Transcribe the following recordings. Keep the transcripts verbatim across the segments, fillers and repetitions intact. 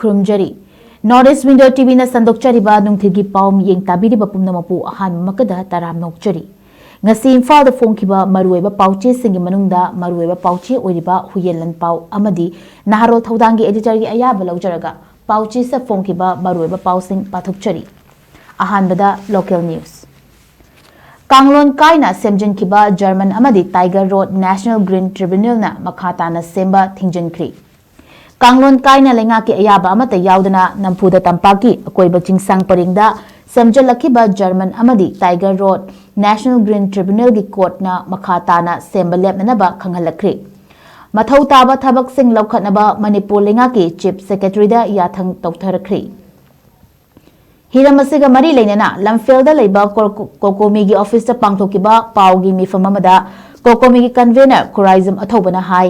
ꯈꯨꯔꯨꯝꯖꯔꯤ꯫ North East Window ꯇꯤꯚꯤꯅ ꯁꯟꯗꯣꯛꯆꯔꯤꯕ ꯅꯨꯡꯊꯤꯜꯒꯤ ꯄꯥꯎ ꯃꯤꯠꯌꯦꯡ ꯇꯥꯕꯤꯔꯤꯕ ꯄꯨꯝꯅꯃꯛꯄꯨ ꯑꯍꯥꯟꯕꯃꯛꯀꯗ ꯇꯔꯥꯝꯅ ꯑꯣꯛꯆꯔꯤ꯫ ꯉꯁꯤ ꯏꯝꯐꯥꯜꯗ ꯐꯣꯡꯈꯤꯕ ꯃꯔꯨꯑꯣꯏꯕ ꯄꯥꯎꯆꯦꯁꯤꯡꯒꯤ ꯃꯅꯨꯡꯗ ꯃꯔꯨꯑꯣꯏꯕ ꯄꯥꯎꯆꯦ ꯑꯣꯏꯔꯤꯕ ꯍꯨꯌꯦꯟ ꯂꯟꯄꯥꯎ ꯑꯃꯗꯤ ꯅꯍꯥꯔꯣꯜ ꯊꯧꯗꯥꯡꯒꯤ editorꯒꯤ ꯑꯌꯥꯕ ꯂꯧꯖꯔꯒ ꯄꯥꯎꯆꯦꯁꯤꯗ ꯐꯣꯡꯈꯤꯕ ꯃꯔꯨꯑꯣꯏꯕ ꯄꯥꯎꯁꯤꯡ ꯄꯥꯊꯣꯛꯆꯔꯤ꯫ ꯑꯍꯥꯟꯕꯗ local news꯫ ꯀꯥꯡꯂꯣꯟ ꯀꯥꯏꯅ ꯁꯦꯝꯖꯤꯟꯈꯤꯕ German ꯑꯃꯗꯤ Tiger Road National Green Tribunalꯅ ꯃꯈꯥ ꯇꯥꯅ ꯁꯦꯝꯕ ꯊꯤꯡꯖꯤꯟꯈ꯭ꯔꯤ꯫ ꯀꯥꯡꯂꯣꯟ ꯀꯥꯏꯅ ꯂꯩꯉꯥꯛꯀꯤ ꯑꯌꯥꯕ ꯑꯃꯠꯇ ꯌꯥꯎꯗꯅ ꯅꯝꯐꯨꯗ ꯇꯝꯄꯥꯛꯀꯤ ꯑꯀꯣꯏꯕ ꯆꯤꯡꯁꯥꯡ ꯄꯔꯦꯡꯗ ꯁꯦꯝꯖꯤꯜꯂꯛꯈꯤꯕ German ꯑꯃꯗꯤ Tiger Road National Green Tribunalꯒꯤ courtꯅ ꯃꯈꯥ ꯇꯥꯅ ꯁꯦꯝꯕ ꯂꯦꯞꯅꯅꯕ ꯈꯪꯍꯜꯂꯛꯈ꯭ꯔꯤ꯫ ꯃꯊꯧ ꯇꯥꯕ ꯊꯕꯛꯁꯤꯡ ꯂꯧꯈꯠꯅꯕ ꯃꯅꯤꯄꯨꯔ ꯂꯩꯉꯥꯛꯀꯤ Chief Secretaryꯗ ꯌꯥꯊꯪ ꯇꯧꯊꯔꯛꯈ꯭ꯔꯤ꯫ ꯍꯤꯔꯝ ꯑꯁꯤꯒ ꯃꯔꯤ ꯂꯩꯅꯅ ꯂꯝꯐꯦꯜꯗ ꯂꯩꯕ ꯀꯣ-, ꯀꯣꯀꯣꯃꯤꯒꯤ officeꯇ ꯄꯥꯡꯊꯣꯛꯈꯤꯕ ꯄꯥꯎꯒꯤ ꯃꯤꯐꯝ ꯑꯃꯗ ꯀꯣꯀꯣꯃꯤꯒꯤ convener ꯈꯨꯔꯥꯏꯖꯝ ꯑꯊꯧꯕꯅ ꯍꯥꯏ,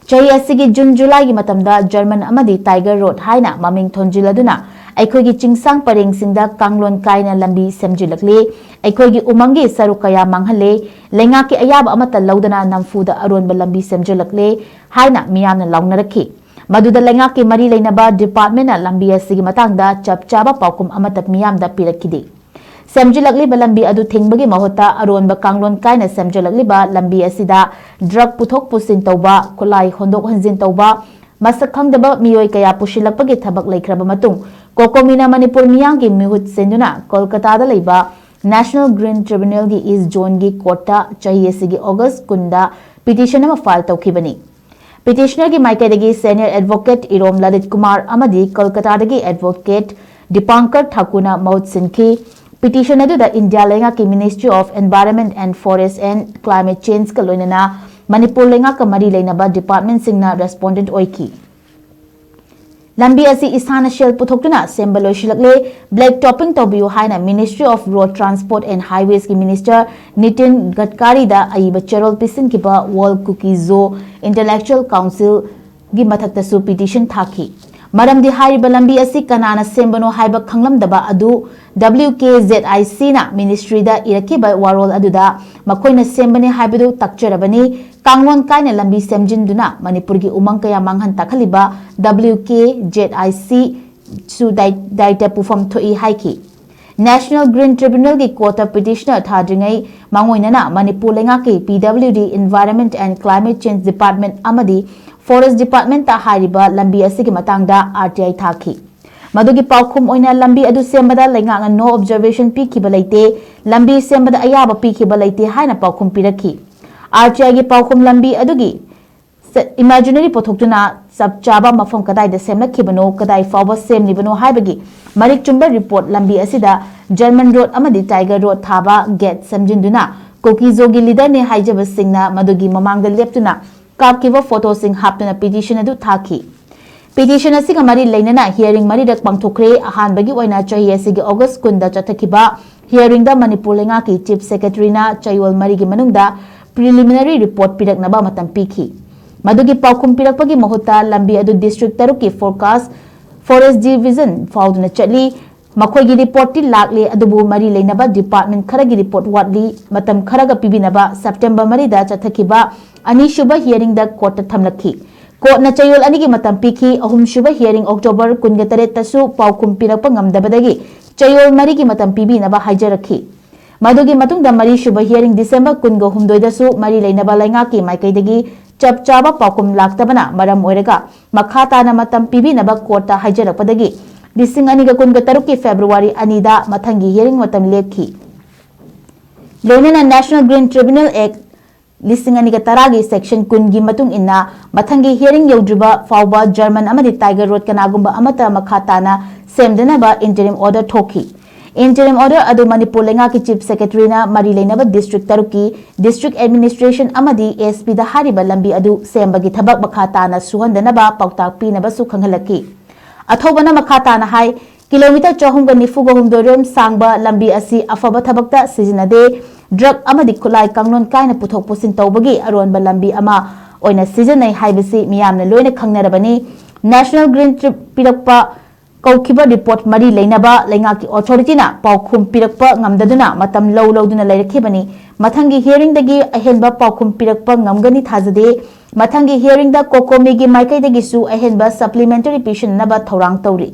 ꯆꯍꯤ ꯑꯁꯤꯒꯤ June, Julyꯒꯤ ꯃꯇꯝꯗ German ꯑꯃꯗꯤ Tiger Road ꯍꯥꯏꯅ ꯃꯃꯤꯡ ꯊꯣꯟꯖꯤꯜꯂꯗꯨꯅ ꯑꯩꯈꯣꯏꯒꯤ ꯆꯤꯡꯁꯥꯡ ꯄꯔꯦꯡꯁꯤꯡꯗ ꯀꯥꯡꯂꯣꯟ ꯀꯥꯏꯅ ꯂꯝꯕꯤ ꯁꯦꯝꯖꯤꯜꯂꯛꯂꯤ, ꯑꯩꯈꯣꯏꯒꯤ ꯎꯃꯪꯒꯤ ꯁꯔꯨꯛ ꯀꯌꯥ ꯃꯥꯡꯍꯜꯂꯦ, ꯂꯩꯉꯥꯛꯀꯤ ꯑꯌꯥꯕ ꯑꯃꯠꯇ ꯂꯧꯗꯅ ꯅꯝꯐꯨꯗ ꯑꯔꯣꯟꯕ ꯂꯝꯕꯤ ꯁꯦꯝꯖꯤꯜꯂꯛꯂꯦ ꯍꯥꯏꯅ ꯃꯤꯌꯥꯝꯅ ꯂꯥꯎꯅꯔꯛꯈꯤ꯫ ꯃꯗꯨꯗ ꯂꯩꯉꯥꯛꯀꯤ ꯃꯔꯤ ꯂꯩꯅꯕ departmentꯅ ꯂꯝꯕꯤ ꯑꯁꯤꯒꯤ ꯃꯇꯥꯡꯗ ꯆꯞ ꯆꯥꯕ ꯄꯥꯎꯈꯨꯝ ꯑꯃꯠꯇ ꯃꯤꯌꯥꯝꯗ ꯄꯤꯔꯛꯈꯤꯗꯦ꯫ ꯁꯦꯝꯖꯤꯜꯂꯛꯂꯤꯕ ꯂꯝꯕꯤ ꯑꯗꯨ ꯊꯤꯡꯕꯒꯤ ꯃꯍꯨꯠꯇ ꯑꯔꯣꯟꯕ ꯀꯥꯡꯂꯣꯟ ꯀꯥꯏꯅ ꯁꯦꯝꯖꯤꯜꯂꯛꯂꯤꯕ ꯂꯝꯕꯤ ꯑꯁꯤꯗ drug ꯄꯨꯊꯣꯛ ꯄꯨꯁꯤꯟ ꯇꯧꯕ, ꯈꯨꯠꯂꯥꯏ ꯍꯣꯟꯗꯣꯛ ꯍꯣꯟꯖꯤꯟ ꯇꯧꯕ, ꯃꯁꯛ ꯈꯪꯗꯕ ꯃꯤꯑꯣꯏ ꯀꯌꯥ ꯄꯨꯁꯤꯜꯂꯛꯄꯒꯤ ꯊꯕꯛ ꯂꯩꯈ꯭ꯔꯕ ꯃꯇꯨꯡ, ꯀꯣꯀꯣꯃꯤꯅ ꯃꯅꯤꯄꯨꯔ ꯃꯤꯌꯥꯝꯒꯤ ꯃꯤꯍꯨꯠ ꯁꯤꯟꯗꯨꯅ ꯀꯣꯜꯀꯇꯥꯗ ꯂꯩꯕ National Green Tribunalꯒꯤ East Zoneꯒꯤ courtꯇ ꯆꯍꯤ ꯑꯁꯤꯒꯤ August ꯀꯨꯟꯗ petition ꯑꯃ file ꯇꯧꯈꯤꯕꯅꯤ꯫ Petitionerꯒꯤ ꯃꯥꯏꯀꯩꯗꯒꯤ senior advocate ꯏꯔꯣꯝ ꯂꯂꯤꯠ ꯀꯨꯃꯥꯔ ꯑꯃꯗꯤ ꯀꯣꯜꯀꯇꯥꯗꯒꯤ advocate ꯗꯤꯄꯥꯡꯀꯔ ꯊꯥꯀꯨꯔꯅ ꯃꯍꯨꯠ ꯁꯤꯟꯈꯤ꯫ Petition ꯑꯗꯨꯗ ꯏꯟꯗꯤꯌꯥ ꯂꯩꯉꯥꯛꯀꯤ Ministry of Environment and Forest and Climate Changeꯀ ꯂꯣꯏꯅꯅ ꯃꯅꯤꯄꯨꯔ ꯂꯩꯉꯥꯛꯀ ꯃꯔꯤ ꯂꯩꯅꯕ departmentꯁꯤꯡꯅ respondent ꯑꯣꯏꯈꯤ꯫ ꯂꯝꯕꯤ ꯑꯁꯤ ꯏꯁꯥꯅ ꯁꯦꯜ ꯄꯨꯊꯣꯛꯇꯨꯅ ꯁꯦꯝꯕ ꯂꯣꯏꯁꯤꯜꯂꯛꯂꯦ, black topping ꯇꯧꯕꯤꯌꯨ ꯍꯥꯏꯅ Ministry of Road Transport and Highwaysꯀꯤ Minister Nitin ꯒꯗꯀꯥꯔꯤꯗ ꯑꯏꯕ ꯆꯦꯔꯣꯜ ꯄꯤꯁꯤꯟꯈꯤꯕ World Kuki Zo Intellectual Councilꯒꯤ ꯃꯊꯛꯇꯁꯨ petition ꯊꯥꯈꯤ꯫ ꯃꯔꯝꯗꯤ ꯍꯥꯏꯔꯤꯕ ꯂꯝꯕꯤ ꯑꯁꯤ ꯀꯅꯥꯅ ꯁꯦꯝꯕꯅꯣ ꯍꯥꯏꯕ ꯈꯪꯂꯝꯗꯕ ꯑꯗꯨ WKZICꯅ Ministryꯗ ꯏꯔꯛꯈꯤꯕ ꯋꯥꯔꯣꯜ ꯑꯗꯨꯗ ꯃꯈꯣꯏꯅ ꯁꯦꯝꯕꯅꯤ ꯍꯥꯏꯕꯗꯨ ꯇꯥꯛꯆꯔꯕꯅꯤ꯫ ꯀꯥꯡꯂꯣꯟ ꯀꯥꯏꯅ ꯂꯝꯕꯤ ꯁꯦꯝꯖꯤꯟꯗꯨꯅ ꯃꯅꯤꯄꯨꯔꯒꯤ ꯎꯃꯪ ꯀꯌꯥ ꯃꯥꯡꯍꯟ ꯇꯥꯛꯍꯜꯂꯤꯕ W K Z I C ꯁꯨ ꯗꯥꯏ-, ꯗꯥꯏꯇ ꯄꯨꯐꯝ ꯊꯣꯛꯏ ꯍꯥꯏꯈꯤ꯫ National Green Tribunalꯒꯤ courtꯇ petitioner ꯊꯥꯗ꯭ꯔꯤꯉꯩ ꯃꯥꯡꯑꯣꯏꯅꯅ ꯃꯅꯤꯄꯨꯔ ꯂꯩꯉꯥꯛꯀꯤ P W D, Environment and Climate Change Department ꯑꯃꯗꯤ Forest Departmentꯇ ꯍꯥꯏꯔꯤꯕ ꯂꯝꯕꯤ ꯑꯁꯤꯒꯤ ꯃꯇꯥꯡꯗ R T I ꯊꯥꯈꯤ꯫ ꯃꯗꯨꯒꯤ ꯄꯥꯎꯈꯨꯝ ꯑꯣꯏꯅ ꯂꯝꯕꯤ ꯑꯗꯨ ꯁꯦꯝꯕꯗ ꯂꯩꯉꯥꯛꯅ no observation ꯄꯤꯈꯤꯕ ꯂꯩꯇꯦ, ꯂꯝꯕꯤ ꯁꯦꯝꯕꯗ ꯑꯌꯥꯕ ꯄꯤꯈꯤꯕꯕ ꯂꯩꯇꯦ ꯍꯥꯏꯅ ꯄꯥꯎꯈꯨꯝ ꯄꯤꯔꯛꯈꯤ꯫ R T Iꯒꯤ ꯄꯥꯎꯈꯨꯝ ꯂꯝꯕꯤ ꯑꯗꯨꯒꯤ ꯁ-, imaginary ꯄꯨꯊꯣꯛꯇꯨꯅ ꯆꯞ ꯆꯥꯕ ꯃꯐꯝ ꯀꯗꯥꯏꯗ ꯁꯦꯝꯂꯛꯈꯤꯕꯅꯣ, ꯀꯗꯥꯏ ꯐꯥꯎꯕ ꯁꯦꯝꯂꯤꯕꯅꯣ ꯍꯥꯏꯕꯒꯤ ꯃꯔꯤꯛ ꯆꯨꯝꯕ report ꯂꯝꯕꯤ ꯑꯁꯤꯗ German road ꯑꯃꯗꯤ Tiger road ꯊꯥꯕ gate ꯁꯦꯝꯖꯤꯟꯗꯨꯅ ꯀꯨꯀꯤꯖꯣꯒꯤ leaderꯅꯦ ꯍꯥꯏꯖꯕꯁꯤꯡꯅ ꯃꯗꯨꯒꯤ ꯃꯃꯥꯡꯗ ꯂꯦꯞꯇꯨꯅ ꯀꯥꯞꯈꯤꯕ photoꯁꯤꯡ ꯍꯥꯞꯇꯨꯅ petition ꯑꯗꯨ ꯊꯥꯈꯤ꯫ Petition ꯑꯁꯤꯒ ꯃꯔꯤ ꯂꯩꯅꯅ hearing ꯃꯔꯤꯔꯛ ꯄꯥꯡꯊꯣꯛꯈ꯭ꯔꯦ꯫ ꯑꯍꯥꯟꯕꯒꯤ ꯑꯣꯏꯅ ꯆꯍꯤ ꯑꯁꯤꯒꯤ August ꯀꯨꯟꯗ ꯆꯠꯊꯈꯤꯕ hearingꯗ ꯃꯅꯤꯄꯨꯔ ꯂꯩꯉꯥꯛꯀꯤ Chief Secretaryꯅ ꯆꯌꯣꯜ ꯃꯔꯤꯒꯤ ꯃꯅꯨꯡꯗ preliminary report ꯄꯤꯔꯛꯅꯕ ꯃꯇꯝ ꯄꯤꯈꯤ꯫ ꯃꯗꯨꯒꯤ ꯄꯥꯎꯈꯨꯝ ꯄꯤꯔꯛꯄꯒꯤ ꯃꯍꯨꯠꯇ ꯂꯝꯕꯤ ꯑꯗꯨ district ꯇꯔꯨꯛꯀꯤ forecast Forest Division ꯐꯥꯎꯗꯨꯅ ꯆꯠꯂꯤ꯫ ꯃꯈꯣꯏꯒꯤ reportꯇꯤ ꯂꯥꯛꯂꯦ, ꯑꯗꯨꯕꯨ ꯃꯔꯤ ꯂꯩꯅꯕ department ꯈꯔꯒꯤ report ꯋꯥꯠꯂꯤ꯫ ꯃꯇꯝ ꯈꯔꯒ ꯄꯤꯕꯤꯅꯕ September ꯃꯔꯤꯗ ꯆꯠꯊꯈꯤꯕ ꯑꯅꯤꯁꯨꯕ hearingꯗ courtꯇ ꯊꯝꯂꯛꯈꯤ꯫ Courtꯅ ꯆꯌꯣꯜ ꯑꯅꯤꯒꯤ ꯃꯇꯝ ꯄꯤꯈꯤ꯫ ꯑꯍꯨꯝꯁꯨꯕ hearing October ꯀꯨꯟꯒ ꯇꯔꯦꯠꯇꯁꯨ ꯄꯥꯎꯈꯨꯝ ꯄꯤꯔꯛꯄ ꯉꯝꯗꯕꯗꯒꯤ ꯆꯌꯣꯜ ꯃꯔꯤꯒꯤ ꯃꯇꯝ ꯄꯤꯕꯤꯅꯕ ꯍꯥꯏꯖꯔꯛꯈꯤ꯫ ꯃꯗꯨꯒꯤ ꯃꯇꯨꯡꯗ ꯃꯔꯤꯁꯨꯕ hearing December ꯀꯨꯟꯒ ꯍꯨꯝꯗꯣꯏꯗꯁꯨ ꯃꯔꯤ ꯂꯩꯅꯕ ꯂꯩꯉꯥꯛꯀꯤ ꯃꯥꯏꯀꯩꯗꯒꯤ ꯆꯞ ꯆꯥꯕ ꯄꯥꯎꯈꯨꯝ ꯂꯥꯛꯇꯕꯅ ꯃꯔꯝ ꯑꯣꯏꯔꯒ ꯃꯈꯥ ꯇꯥꯅ ꯃꯇꯝ ꯄꯤꯕꯤꯅꯕ courtꯇ ꯍꯥꯏꯖꯔꯛꯄꯗꯒꯤ ꯂꯤꯁꯤꯡ ꯑꯅꯤꯒ ꯀꯨꯟꯒ ꯇꯔꯨꯛꯀꯤ February ꯑꯅꯤꯗ ꯃꯊꯪꯒꯤ hearing ꯃꯇꯝ ꯂꯦꯞꯈꯤ꯫ ꯂꯣꯏꯅꯅ National Green Tribunal Act ꯂꯤꯁꯤꯡ ꯑꯅꯤꯒ ꯇꯔꯥꯒꯤ section ꯀꯨꯟꯒꯤ ꯃꯇꯨꯡ ꯏꯟꯅ ꯃꯊꯪꯒꯤ hearing ꯌꯧꯗ꯭ꯔꯤꯕ ꯐꯥꯎꯕ German ꯑꯃꯗꯤ Tiger road ꯀꯅꯥꯒꯨꯝꯕ ꯑꯃꯠꯇ ꯃꯈꯥ ꯇꯥꯅ ꯁꯦꯝꯗꯅꯕ interim order ꯊꯣꯛꯈꯤ꯫ Interim order ꯑꯗꯨ ꯃꯅꯤꯄꯨꯔ ꯂꯩꯉꯥꯛꯀꯤ Chief Secretaryꯅ ꯃꯔꯤ ꯂꯩꯅꯕ district ꯇꯔꯨꯛꯀꯤ district administration ꯑꯃꯗꯤ S Pꯗ ꯍꯥꯏꯔꯤꯕ ꯂꯝꯕꯤ ꯑꯗꯨ ꯁꯦꯝꯕꯒꯤ ꯊꯕꯛ ꯃꯈꯥ ꯇꯥꯅ ꯁꯨꯍꯟꯗꯅꯕ ꯄꯥꯎꯇꯥꯛ ꯄꯤꯅꯕꯁꯨ ꯈꯪꯍꯜꯂꯛꯈꯤ꯫ ꯑꯊꯧꯕꯅ ꯃꯈꯥ ꯇꯥꯅ ꯍꯥꯏ, kilometre ꯆꯍꯨꯝꯒ ꯅꯤꯐꯨꯒ ꯍꯨꯝꯗꯣꯏ ꯔꯣꯝ ꯁꯥꯡꯕ ꯂꯝꯕꯤ ꯑꯁꯤ ꯑꯐꯕ ꯊꯕꯛꯇ ꯁꯤꯖꯤꯟꯅꯗꯦ, drug ꯑꯃꯗꯤ ꯈꯨꯠꯂꯥꯏ ꯀꯥꯡꯂꯣꯟ ꯀꯥꯏꯅ ꯄꯨꯊꯣꯛ ꯄꯨꯁꯤꯟ ꯇꯧꯕꯒꯤ ꯑꯔꯣꯟꯕ ꯂꯝꯕꯤ ꯑꯃ ꯑꯣꯏꯅ ꯁꯤꯖꯤꯟꯅꯩ ꯍꯥꯏꯕꯁꯤ ꯃꯤꯌꯥꯝꯅ ꯂꯣꯏꯅ ꯈꯪꯅꯔꯕꯅꯤ꯫ National Green Trib ꯄꯤꯔꯛꯄ ꯀꯧꯈꯤꯕ ꯔꯤꯄꯣꯔꯠ ꯃꯔꯤ ꯂꯩꯅꯕ ꯂꯩꯉꯥꯛꯀꯤ ꯑꯣꯊꯣꯔꯤꯇꯤꯅ ꯄꯥꯎꯈꯨꯝ ꯄꯤꯔꯛꯄ ꯉꯝꯗꯗꯨꯅ ꯃꯇꯝ ꯂꯧ ꯂꯧꯗꯨꯅ ꯂꯩꯔꯛꯈꯤꯕꯅꯤ꯫ ꯃꯊꯪꯒꯤ ꯍꯤꯌꯔꯤꯡꯗꯒꯤ ꯑꯍꯦꯟꯕ ꯄꯥꯎꯈꯨꯝ ꯄꯤꯔꯛꯄ ꯉꯝꯒꯅꯤ ꯊꯥꯖꯗꯦ꯫ ꯃꯊꯪꯒꯤ ꯍꯤꯌꯔꯤꯡꯗ ꯀꯣꯀꯣꯃꯤꯒꯤ ꯃꯥꯏꯀꯩꯗꯒꯤꯁꯨ ꯑꯍꯦꯟꯕ ꯁꯄ꯭ꯂꯤꯃꯦꯟꯇꯔꯤ ꯄꯤꯁꯤꯟꯅꯕ ꯊꯧꯔꯥꯡ ꯇꯧꯔꯤ꯫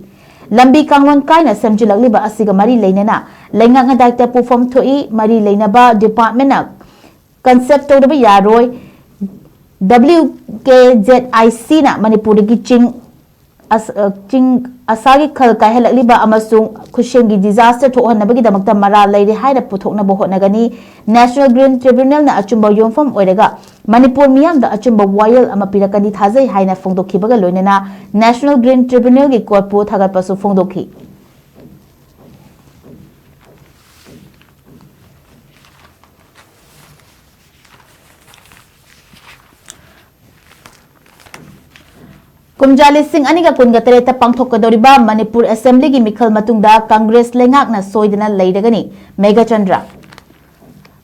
ꯂꯝꯕꯤ ꯀꯥꯡꯂꯣꯟ ꯀꯥꯏꯅ ꯁꯦꯝꯖꯤꯜꯂꯛꯂꯤꯕ ꯑꯁꯤꯒ ꯃꯔꯤ ꯂꯩꯅꯅ ꯂꯩꯉꯥꯛꯅ ꯗꯥꯏꯇ ꯄꯨꯐꯝ ꯊꯣꯛꯏ꯫ ꯃꯔꯤ ꯂꯩꯅꯕ ꯗꯤꯄꯥꯔꯠꯃꯦꯟꯅ ꯀꯟꯁꯦꯞ ꯇꯧꯗꯕ ꯌꯥꯔꯣꯏ꯫ W K Z I C ꯅ ꯃꯅꯤꯄꯨꯔꯗꯒꯤ ꯆꯤꯡ ꯑꯁ-, ꯑ, ꯆꯤꯡ ꯑꯁꯥꯒꯤ ꯈꯜ ꯀꯥꯏꯍꯜꯂꯛꯂꯤꯕ ꯑꯃꯁꯨꯡ ꯈꯨꯠꯁꯦꯝꯒꯤ ꯗꯤꯖꯥꯁꯇꯔ ꯊꯣꯛꯍꯟꯅꯕꯒꯤꯗꯃꯛꯇ ꯃꯔꯥꯜ ꯂꯩꯔꯦ ꯍꯥꯏꯅ ꯄꯨꯊꯣꯛꯅꯕ ꯍꯣꯠꯅꯒꯅꯤ꯫ ꯅꯦꯁꯅꯦꯜ ꯒ꯭ꯔꯤꯟ ꯇ꯭ꯔꯤꯕ꯭ꯌꯨꯅꯦꯜꯅ ꯑꯆꯨꯝꯕ ꯌꯣꯟꯐꯝ ꯑꯣꯏꯔꯒ ꯃꯅꯤꯄꯨꯔ ꯃꯤꯌꯥꯝꯗ ꯑꯆꯨꯝꯕ ꯋꯥꯌꯦꯜ ꯑꯃ ꯄꯤꯔꯛꯀꯅꯤ ꯊꯥꯖꯩ ꯍꯥꯏꯅ ꯐꯣꯡꯗꯣꯛꯈꯤꯕꯒ ꯂꯣꯏꯅꯅ ꯅꯦꯁꯅꯦꯜ ꯒ꯭ꯔꯤꯟ ꯇ꯭ꯔꯤꯕ꯭ꯌꯨꯅꯦꯜꯒꯤ ꯀꯣꯔꯠꯄꯨ ꯊꯥꯒꯠꯄꯁꯨ ꯐꯣꯡꯗꯣꯛꯈꯤ꯫ ꯀꯨꯝꯖꯥ ꯂꯤꯁꯤꯡ ꯑꯅꯤꯒ ꯀꯨꯟꯒ ꯇꯔꯦꯠꯇ ꯄꯥꯡꯊꯣꯛꯀꯗꯧꯔꯤꯕ ꯃꯅꯤꯄꯨꯔ ꯑꯦꯁꯦꯝꯕ꯭ꯂꯤꯒꯤ ꯃꯤꯈꯜ ꯃꯇꯨꯡꯗ ꯀꯪꯒ꯭ꯔꯦꯁ ꯂꯩꯉꯥꯛꯅ ꯁꯣꯏꯗꯅ ꯂꯩꯔꯒꯅꯤ꯫ ꯃꯦꯘꯆꯟꯗ꯭ꯔ꯫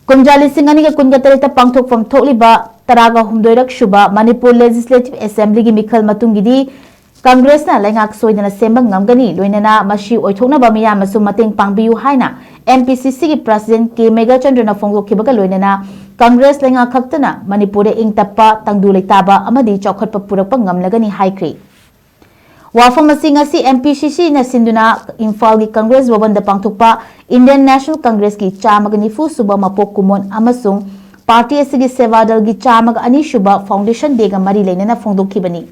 ꯀꯨꯝꯖꯥ ꯂꯤꯁꯤꯡ ꯑꯅꯤꯒ ꯀꯨꯟꯒ ꯇꯔꯦꯠꯇ ꯄꯥꯡꯊꯣꯛꯐꯝ ꯊꯣꯛꯂꯤꯕ ꯇꯔꯥꯒ ꯍꯨꯝꯗꯣꯏꯔꯛ ꯁꯨꯕ ꯃꯅꯤꯄꯨꯔ ꯂꯦꯖꯤꯁꯂꯦꯇꯤꯚ ꯑꯦꯁꯦꯝꯕ꯭ꯂꯤꯒꯤ ꯃꯤꯈꯜ ꯃꯇꯨꯡꯒꯤꯗꯤ ꯀꯪꯒ꯭ꯔꯦꯁꯅ ꯂꯩꯉꯥꯛ ꯁꯣꯏꯗꯅ ꯁꯦꯝꯕ ꯉꯝꯒꯅꯤ, ꯂꯣꯏꯅꯅ ꯃꯁꯤ ꯑꯣꯏꯊꯣꯛꯅꯕ ꯃꯤꯌꯥꯝꯅꯁꯨ ꯃꯇꯦꯡ ꯄꯥꯡꯕꯤꯌꯨ ꯍꯥꯏꯅ M P C C ꯒꯤ ꯄ꯭ꯔꯁꯤꯗꯦꯟꯠ ꯀꯦ ꯃꯦꯘꯆꯟꯗ꯭ꯔꯅ ꯐꯣꯡꯗꯣꯛꯈꯤꯕꯒ ꯂꯣꯏꯅꯅ ꯀꯪꯒ꯭ꯔꯦꯁ ꯂꯩꯉꯥꯛ ꯈꯛꯇꯅ ꯃꯅꯤꯄꯨꯔꯗ ꯏꯪ ꯇꯞꯄ, ꯇꯪꯗꯨ ꯂꯩꯇꯥꯕ ꯑꯃꯗꯤ ꯆꯥꯎꯈꯠꯄ ꯄꯨꯔꯛꯄ ꯉꯝꯂꯒꯅꯤ ꯍꯥꯏꯈ꯭ꯔꯤ꯫ ꯋꯥꯐꯝ ꯑꯁꯤ ꯉꯁꯤ M P C C ꯅ ꯁꯤꯟꯗꯨꯅ ꯏꯝꯐꯥꯜꯒꯤ ꯀꯪꯒ꯭ꯔꯦꯁ ꯚꯕꯟꯗ ꯄꯥꯡꯊꯣꯛꯄ ꯏꯟꯗꯤꯌꯟ ꯅꯦꯁꯅꯦꯜ ꯀꯪꯒ꯭ꯔꯦꯁꯀꯤ ꯆꯥꯝꯃꯒ ꯅꯤꯐꯨ ꯁꯨꯕ ꯃꯄꯣꯛ ꯀꯨꯝꯑꯣꯟ ꯑꯃꯁꯨꯡ ꯄꯥꯔꯇꯤ ꯑꯁꯤꯒꯤ ꯁꯦꯕꯥꯗꯜꯒꯤ ꯆꯥꯝꯃꯒ ꯑꯅꯤ ꯁꯨꯕ ꯐꯥꯎꯟꯗꯦꯁꯟ ꯗꯦꯒ ꯃꯔꯤ ꯂꯩꯅꯅ ꯐꯣꯡꯗꯣꯛꯈꯤꯕꯅꯤ꯫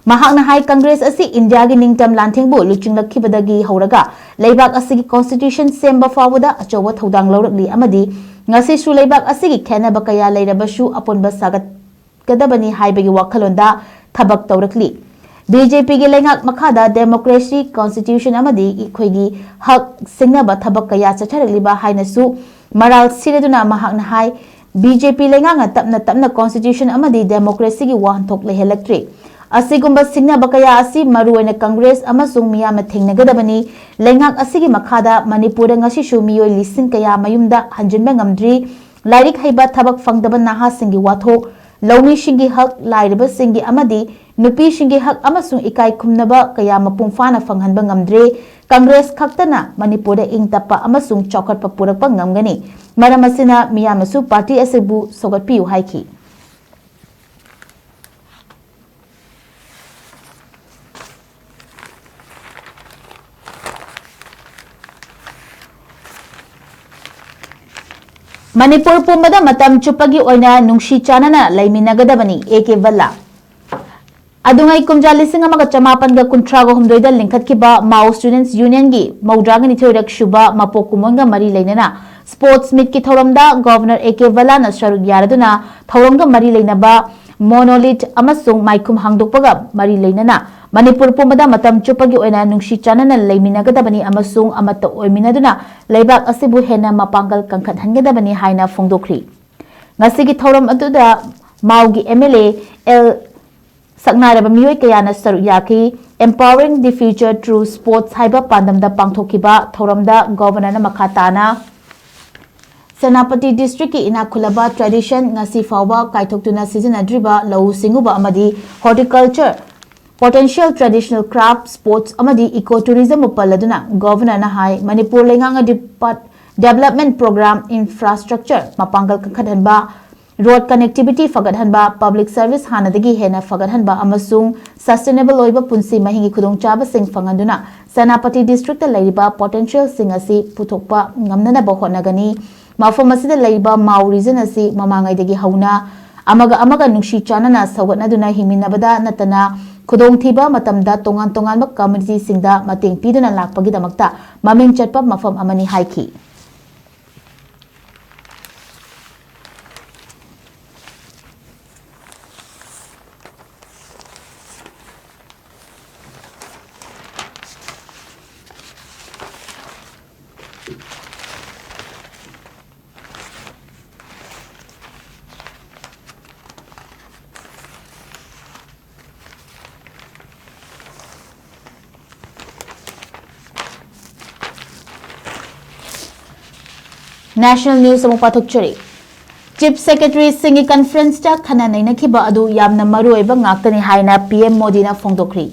ꯃꯍꯥꯛꯅ ꯍꯥꯏ, ꯀꯪꯒ꯭ꯔꯦꯁ ꯑꯁꯤ ꯏꯟꯗꯤꯌꯥꯒꯤ ꯅꯤꯡꯇꯝ ꯂꯥꯟꯊꯦꯡꯕꯨ ꯂꯨꯆꯤꯡꯂꯛꯈꯤꯕꯗꯒꯤ ꯍꯧꯔꯒ ꯂꯩꯕꯥꯛ ꯑꯁꯤꯒꯤ ꯀꯣꯟꯁꯇꯤꯇ꯭ꯌꯨꯁꯟ ꯁꯦꯝꯕ ꯐꯥꯎꯕꯗ ꯑꯆꯧꯕ ꯊꯧꯗꯥꯡ ꯂꯧꯔꯛꯂꯤ ꯑꯃꯗꯤ ꯉꯁꯤꯁꯨ ꯂꯩꯕꯥꯛ ꯑꯁꯤꯒꯤ ꯈꯦꯠꯅꯕ ꯀꯌꯥ ꯂꯩꯔꯕꯁꯨ ꯑꯄꯨꯟꯕ ꯁꯥꯒꯠꯀꯗꯕꯅꯤ ꯍꯥꯏꯕꯒꯤ ꯋꯥꯈꯜꯂꯣꯟꯗ ꯊꯕꯛ ꯇꯧꯔꯛꯂꯤ꯫ B J P ꯒꯤ ꯂꯩꯉꯥꯛ ꯃꯈꯥꯗ ꯗꯦꯃꯣꯀ꯭ꯔꯦꯁꯤ, ꯀꯣꯟꯁꯇꯤꯇ꯭ꯌꯨꯁꯟ ꯑꯃꯗꯤ ꯑꯩꯈꯣꯏꯒꯤ ꯍꯛ ꯁꯤꯡꯅꯕ ꯊꯕꯛ ꯀꯌꯥ ꯆꯠꯊꯔꯛꯂꯤꯕ ꯍꯥꯏꯅꯁꯨ ꯃꯔꯥꯜ ꯁꯤꯔꯗꯨꯅ ꯃꯍꯥꯛꯅ ꯍꯥꯏ, B J P ꯂꯩꯉꯥꯛꯅ ꯇꯞꯅ ꯇꯞꯅ ꯀꯣꯟꯁꯇꯤꯇ꯭ꯌꯨꯁꯟ ꯑꯃꯗꯤ ꯗꯦꯃꯣꯀ꯭ꯔꯦꯁꯤꯒꯤ ꯋꯥꯍꯟꯊꯣꯛ ꯂꯩꯍꯜꯂꯛꯇ꯭ꯔꯤ꯫ ꯑꯁꯤꯒꯨꯝꯕ ꯁꯤꯡꯅꯕ ꯀꯌꯥ ꯑꯁꯤ ꯃꯔꯨꯑꯣꯏꯅ ꯀꯪꯒ꯭ꯔꯦꯁ ꯑꯃꯁꯨꯡ ꯃꯤꯌꯥꯝꯅ ꯊꯦꯡꯅꯒꯗꯕꯅꯤ꯫ ꯂꯩꯉꯥꯛ ꯑꯁꯤꯒꯤ ꯃꯈꯥꯗ ꯃꯅꯤꯄꯨꯔꯗ ꯉꯁꯤꯁꯨ ꯃꯤꯑꯣꯏ ꯂꯤꯁꯤꯡ ꯀꯌꯥ ꯃꯌꯨꯝꯗ ꯍꯟꯖꯤꯟꯕ ꯉꯝꯗ꯭ꯔꯤ꯫ ꯂꯥꯏꯔꯤꯛ ꯍꯩꯕ, ꯊꯕꯛ ꯐꯪꯗꯕ ꯅꯍꯥꯁꯤꯡꯒꯤ ꯋꯥꯊꯣꯛ ꯂꯧꯃꯤꯁꯤꯡꯒꯤ ꯍꯛ, ꯂꯥꯏꯔꯕꯁꯤꯡꯒꯤ ꯑꯃꯗꯤ ꯅꯨꯄꯤꯁꯤꯡꯒꯤ ꯍꯛ ꯑꯃꯁꯨꯡ ꯏꯀꯥꯏ ꯈꯨꯝꯅꯕ ꯀꯌꯥ ꯃꯄꯨꯡ ꯐꯥꯅ ꯐꯪꯍꯟꯕ ꯉꯝꯗ꯭ꯔꯦ꯫ ꯀꯪꯒ꯭ꯔꯦꯁ ꯈꯛꯇꯅ ꯃꯅꯤꯄꯨꯔꯗ ꯏꯪ ꯇꯞꯄ ꯑꯃꯁꯨꯡ ꯆꯥꯎꯈꯠꯄ ꯄꯨꯔꯛꯄ ꯉꯝꯒꯅꯤ꯫ ꯃꯔꯝ ꯑꯁꯤꯅ ꯃꯤꯌꯥꯝꯅꯁꯨ ꯄꯥꯔꯇꯤ ꯑꯁꯤꯕꯨ ꯁꯧꯒꯠꯄꯤꯌꯨ ꯍꯥꯏꯈꯤ꯫ ꯃꯅꯤꯄꯨꯔ ꯄꯨꯝꯕꯗ ꯃꯇꯝ ꯆꯨꯞꯄꯒꯤ ꯑꯣꯏꯅ ꯅꯨꯡꯁꯤ ꯆꯥꯟꯅꯅ ꯂꯩꯃꯤꯟꯅꯒꯗꯕꯅꯤ, ꯑꯦ ꯀꯦ ꯚꯜꯂꯥ꯫ ꯑꯗꯨꯉꯩ ꯀꯨꯝꯖꯥ ꯂꯤꯁꯤꯡ ꯑꯃꯒ ꯆꯃꯥꯄꯟꯒ ꯀꯨꯟꯊ꯭ꯔꯥꯒ ꯍꯨꯝꯗꯣꯏꯗ ꯂꯤꯡꯈꯠꯈꯤꯕ ꯃꯥꯎ ꯁ꯭ꯇꯨꯗꯦꯟꯠꯁ ꯌꯨꯅꯤꯌꯟꯒꯤ ꯃꯧꯗ꯭ꯔꯥꯒ ꯅꯤꯊꯣꯏꯔꯛ ꯁꯨꯕ ꯃꯄꯣꯛ ꯀꯨꯝꯑꯣꯟꯒ ꯃꯔꯤ ꯂꯩꯅꯅ ꯁ꯭ꯄꯣꯔꯠꯁ ꯃꯤꯠꯀꯤ ꯊꯧꯔꯝꯗ ꯒꯣꯚꯔꯅꯔ ꯑꯦ ꯀꯦ ꯚꯜꯂꯥꯅ ꯁꯔꯨꯛ ꯌꯥꯔꯗꯨꯅ ꯊꯧꯔꯝꯒ ꯃꯔꯤ ꯂꯩꯅꯕ ꯃꯣꯅꯣꯂꯤꯊ ꯑꯃꯁꯨꯡ ꯃꯥꯏꯈꯨꯝ ꯍꯥꯡꯗꯣꯛꯄꯒ ꯃꯔꯤ ꯂꯩꯅꯅ ꯃꯅꯤꯄꯨꯔ ꯄꯨꯝꯕꯗ ꯃꯇꯝ ꯆꯨꯞꯄꯒꯤ ꯑꯣꯏꯅ ꯅꯨꯡꯁꯤ ꯆꯥꯟꯅꯅ ꯂꯩꯃꯤꯟꯅꯒꯗꯕꯅꯤ ꯑꯃꯁꯨꯡ ꯑꯃꯠꯇ ꯑꯣꯏꯃꯤꯟꯅꯗꯨꯅ ꯂꯩꯕꯥꯛ ꯑꯁꯤꯕꯨ ꯍꯦꯟꯅ ꯃꯄꯥꯡꯒꯜ ꯀꯟꯈꯠꯍꯟꯒꯗꯕꯅꯤ ꯍꯥꯏꯅ ꯐꯣꯡꯗꯣꯛꯈ꯭ꯔꯤ꯫ ꯉꯁꯤꯒꯤ ꯊꯧꯔꯝ ꯑꯗꯨꯗ ꯃꯥꯎꯒꯤ ꯑꯦꯝ ꯑꯦꯜ ꯑꯦ ꯑꯦꯜ ꯁꯛꯅꯥꯏꯔꯕ ꯃꯤꯑꯣꯏ ꯀꯌꯥꯅ ꯁꯔꯨꯛ ꯌꯥꯈꯤ꯫ Empowering the Future Through Sports ꯍꯥꯏꯕ ꯄꯥꯟꯗꯝꯗ ꯄꯥꯡꯊꯣꯛꯈꯤꯕ ꯊꯧꯔꯝꯗ ꯒꯣꯚꯔꯅꯔꯅ ꯃꯈꯥ ꯇꯥꯅ ꯁꯦꯅꯥꯄꯇꯤ ꯗꯤꯁꯇ꯭ꯔꯤꯛꯀꯤ ꯏꯅꯥꯛ ꯈꯨꯜꯂꯕ ꯇ꯭ꯔꯦꯗꯤꯁꯟ ꯉꯁꯤ ꯐꯥꯎꯕ ꯀꯥꯏꯊꯣꯛꯇꯨꯅ ꯁꯤꯖꯤꯟꯅꯗ꯭ꯔꯤꯕ ꯂꯧꯎ ꯁꯤꯡꯎꯕ ꯑꯃꯗꯤ horticulture, potential traditional craft, sports ꯑꯃꯗꯤ ꯏꯀꯣ ꯇꯨꯔꯤꯖꯝꯕꯨ ꯄꯜꯂꯗꯨꯅ ꯒꯣꯚꯔꯅꯔꯅ ꯍꯥꯏ, ꯃꯅꯤꯄꯨꯔ ꯂꯩꯉꯥꯛꯅ ꯗꯤꯄꯥꯔꯠ-, ꯗꯦꯕꯂꯞꯃꯦꯟꯠ ꯄ꯭ꯔꯣꯒ꯭ꯔꯥꯝ, ꯏꯟꯐ꯭ꯔꯥꯁ꯭ꯇ꯭ꯔꯛꯆꯔ ꯃꯄꯥꯡꯒꯜ ꯀꯟꯈꯠꯍꯟꯕ, ꯔꯣꯗ ꯀꯅꯦꯛꯇꯤꯚꯤꯇꯤ ꯐꯒꯠꯍꯟꯕ, ꯄꯕ꯭ꯂꯤꯛ ꯁꯔꯚꯤꯁ ꯍꯥꯟꯅꯗꯒꯤ ꯍꯦꯟꯅ ꯐꯒꯠꯍꯟꯕ ꯑꯃꯁꯨꯡ ꯁꯁꯇꯦꯅꯦꯕꯜ ꯑꯣꯏꯕ ꯄꯨꯟꯁꯤ ꯃꯍꯤꯡꯒꯤ ꯈꯨꯗꯣꯡꯆꯥꯕꯁꯤꯡ ꯐꯪꯍꯟꯗꯨꯅ ꯁꯦꯅꯥꯄꯇꯤ ꯗꯤꯁꯇ꯭ꯔꯤꯛꯇ ꯂꯩꯔꯤꯕ ꯄꯣꯇꯦꯟꯁꯤꯌꯦꯜꯁꯤꯡ ꯑꯁꯤ ꯄꯨꯊꯣꯛꯄ ꯉꯝꯅꯅꯕ ꯍꯣꯠꯅꯒꯅꯤ꯫ ꯃꯐꯝ ꯑꯁꯤꯗ ꯂꯩꯔꯤꯕ ꯃꯥꯎ ꯔꯤꯖꯟ ꯑꯁꯤ ꯃꯃꯥꯡꯉꯩꯗꯒꯤ ꯍꯧꯅ ꯑꯃꯒ ꯑꯃꯒ ꯅꯨꯡꯁꯤ ꯆꯥꯟꯅꯅ ꯁꯧꯒꯠꯅꯗꯨꯅ ꯍꯤꯡꯃꯤꯟꯅꯕꯗ ꯅꯠꯇꯅ ꯈꯨꯗꯣꯡꯊꯤꯕ ꯃꯇꯝꯗ ꯇꯣꯉꯥꯟ ꯇꯣꯉꯥꯟꯕ ꯀꯝꯃ꯭ꯌꯨꯅꯤꯇꯤꯁꯤꯡꯗ ꯃꯇꯦꯡ ꯄꯤꯗꯨꯅ ꯂꯥꯛꯄꯒꯤꯗꯃꯛꯇ ꯃꯃꯤꯡ ꯆꯠꯄ ꯃꯐꯝ ꯑꯃꯅꯤ ꯍꯥꯏꯈꯤ꯫ National news ꯑꯃꯨꯛ ꯄꯥꯊꯣꯛꯆꯔꯤ꯫ ꯆꯤꯐ ꯁꯦꯀ꯭ꯔꯦꯇꯔꯤꯁꯤꯡꯒꯤ ꯀꯟꯐꯔꯦꯟꯁꯇ ꯈꯟꯅ ꯅꯩꯅꯈꯤꯕ ꯑꯗꯨ ꯌꯥꯝꯅ ꯃꯔꯨꯑꯣꯏꯕ ꯉꯥꯛꯇꯅꯤ ꯍꯥꯏꯅ ꯄꯤ ꯑꯦꯝ ꯃꯣꯗꯤꯅ ꯐꯣꯡꯗꯣꯛꯈ꯭ꯔꯤ꯫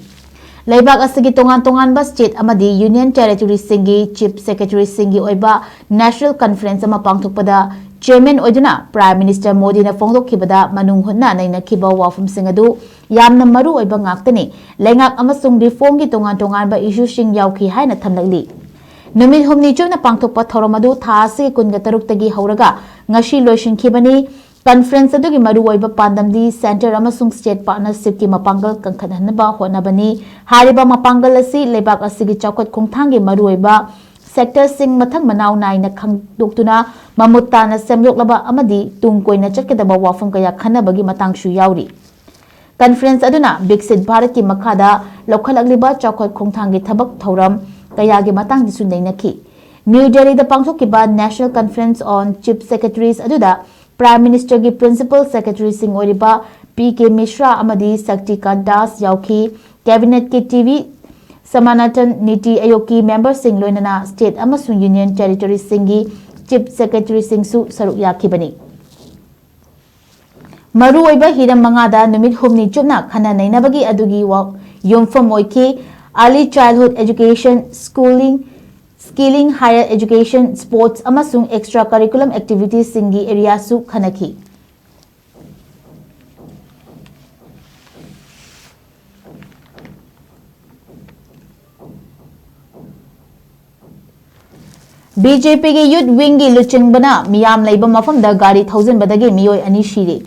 ꯂꯩꯕꯥꯛ ꯑꯁꯤꯒꯤ ꯇꯣꯉꯥꯟ ꯇꯣꯉꯥꯟꯕ ꯁ꯭ꯇꯦꯠ ꯑꯃꯗꯤ ꯌꯨꯅꯤꯌꯟ ꯇꯦꯔꯤꯇꯣꯔꯤꯁꯤꯡꯒꯤ ꯆꯤꯐ ꯁꯦꯀ꯭ꯔꯦꯇꯔꯤꯁꯤꯡꯒꯤ ꯑꯣꯏꯕ ꯅꯦꯁꯅꯦꯜ ꯀꯟꯐꯔꯦꯟꯁ ꯑꯃ ꯄꯥꯡꯊꯣꯛꯄꯗ ꯆꯤꯌꯔꯃꯦꯟ ꯑꯣꯏꯗꯨꯅ ꯄ꯭ꯔꯥꯏꯝ ꯃꯤꯅꯤꯁꯇꯔ ꯃꯣꯗꯤꯅ ꯐꯣꯡꯗꯣꯛꯈꯤꯕꯗ ꯃꯅꯨꯡ ꯍꯨꯠꯅ ꯅꯩꯅꯈꯤꯕ ꯋꯥꯐꯝꯁꯤꯡ ꯑꯗꯨ ꯌꯥꯝꯅ ꯃꯔꯨꯑꯣꯏꯕ ꯉꯥꯛꯇꯅꯤ꯫ ꯂꯩꯉꯥꯛ ꯑꯃꯁꯨꯡ ꯔꯤꯐꯣꯔꯝꯒꯤ ꯇꯣꯉꯥꯟ ꯇꯣꯉꯥꯟꯕ ꯏꯁꯨꯁꯤꯡ ꯌꯥꯎꯈꯤ ꯍꯥꯏꯅ ꯊꯝꯂꯛꯂꯤ꯫ ꯅꯨꯃꯤꯠ ꯍꯨꯝꯅꯤ ꯆꯨꯞꯅ ꯄꯥꯡꯊꯣꯛꯄ ꯊꯧꯔꯝ ꯑꯗꯨ ꯊꯥ ꯑꯁꯤꯒꯤ ꯀꯨꯟꯒ ꯇꯔꯨꯛꯇꯒꯤ ꯍꯧꯔꯒ ꯉꯁꯤ ꯂꯣꯏꯁꯤꯟꯈꯤꯕꯅꯤ꯫ ꯀꯟꯐꯔꯦꯟꯁ ꯑꯗꯨꯒꯤ ꯃꯔꯨꯑꯣꯏꯕ ꯄꯥꯟꯗꯝꯗꯤ ꯁꯦꯟꯇꯔ ꯑꯃꯁꯨꯡ ꯁ꯭ꯇꯦꯠ ꯄꯥꯔꯠꯅꯔꯁꯤꯞꯀꯤ ꯃꯄꯥꯡꯒꯜ ꯀꯟꯈꯠꯍꯟꯅꯕ ꯍꯣꯠꯅꯕꯅꯤ꯫ ꯍꯥꯏꯔꯤꯕ ꯃꯄꯥꯡꯒꯜ ꯑꯁꯤ ꯂꯩꯕꯥꯛ ꯑꯁꯤꯒꯤ ꯆꯥꯎꯈꯠ ꯈꯣꯡꯊꯥꯡꯒꯤ ꯃꯔꯨꯑꯣꯏꯕ ꯁꯦꯛꯇꯔꯁꯤꯡ ꯃꯊꯪ ꯃꯅꯥꯎ ꯅꯥꯏꯅ ꯈꯪꯗꯣꯛꯇꯨꯅ ꯃꯃꯨꯠ ꯇꯥꯅ ꯁꯦꯝꯗꯣꯛꯂꯕ ꯑꯃꯗꯤ ꯇꯨꯡ ꯀꯣꯏꯅ ꯆꯠꯀꯗꯕ ꯋꯥꯐꯝ ꯀꯌꯥ ꯈꯟꯅꯕꯒꯤ ꯃꯇꯥꯡꯁꯨ ꯌꯥꯎꯔꯤ꯫ ꯀꯟꯐꯔꯦꯟꯁ ꯑꯗꯨꯅ ꯕꯤꯛꯁꯤꯠ ꯚꯥꯔꯠꯀꯤ ꯃꯈꯥꯗ ꯂꯧꯈꯠꯂꯛꯂꯤꯕ ꯆꯥꯎꯈꯠ ꯈꯣꯡꯊꯥꯡꯒꯤ ꯊꯕꯛ ꯊꯧꯔꯝ ꯀꯌꯥꯒꯤ ꯃꯇꯥꯡꯗꯁꯨ ꯅꯩꯅꯈꯤ꯫ ꯅ꯭ꯌꯨ ꯗꯦꯜꯂꯤꯗ ꯄꯥꯡꯊꯣꯛꯈꯤꯕ ꯅꯦꯁꯅꯦꯜ ꯀꯟꯐꯔꯦꯟꯁ ꯑꯣꯟ ꯆꯤꯐ ꯁꯦꯀ꯭ꯔꯦꯇꯔꯤꯁ ꯑꯗꯨꯗ ꯄ꯭ꯔꯥꯏꯝ ꯃꯤꯅꯤꯁꯇꯔꯒꯤ ꯄ꯭ꯔꯤꯟꯁꯤꯄꯜ ꯁꯦꯀ꯭ꯔꯦꯇꯔꯤꯁꯤꯡ ꯑꯣꯏꯔꯤꯕ ꯄꯤ ꯀꯦ ꯃꯤꯁ꯭ꯔꯥ ꯑꯃꯗꯤ ꯁꯛꯇꯤꯀꯥꯟ ꯗꯥꯁ ꯌꯥꯎꯈꯤ꯫ ꯀꯦꯕꯤꯅꯦꯠꯀꯤ ꯇꯤ ꯚꯤ ꯁꯃꯥꯅꯥꯇꯟ ꯅꯤꯇꯤ ꯑꯥꯌꯣꯒꯀꯤ ꯃꯦꯝꯕꯔꯁꯤꯡ ꯂꯣꯏꯅꯅ ꯁ꯭ꯇꯦꯠ ꯑꯃꯁꯨꯡ ꯌꯨꯅꯤꯌꯟ ꯇꯦꯔꯤꯇꯣꯔꯤꯁꯤꯡꯒꯤ ꯆꯤꯐ ꯁꯦꯀ꯭ꯔꯦꯇꯔꯤꯁꯤꯡꯁꯨ ꯁꯔꯨꯛ ꯌꯥꯈꯤꯕꯅꯤ꯫ ꯃꯔꯨꯑꯣꯏꯕ ꯍꯤꯔꯝ ꯃꯉꯥꯗ ꯅꯨꯃꯤꯠ ꯍꯨꯝꯅꯤ ꯆꯨꯞꯅ ꯈꯟꯅ ꯅꯩꯅꯕꯒꯤ ꯑꯗꯨꯒꯤ ꯋꯥ-, ꯌꯨꯝꯐꯝ ꯑꯣꯏꯈꯤ꯫ Early childhood education, schooling, skilling, higher education, sports ꯑꯃꯁꯨꯡ extra curriculum activitiesꯁꯤꯡꯒꯤ areaꯁꯨ ꯈꯟꯅꯈꯤ꯫ ꯕꯤ ꯖꯦ ꯄꯤꯒꯤ ꯌꯨꯊ ꯋꯤꯡꯒꯤ ꯂꯨꯆꯤꯡꯕꯅ ꯃꯤꯌꯥꯝ ꯂꯩꯕ ꯃꯐꯝꯗ ꯒꯥꯔꯤ ꯊꯧꯖꯤꯟꯕꯗꯒꯤ ꯃꯤꯑꯣꯏ ꯑꯅꯤ ꯁꯤꯔꯦ꯫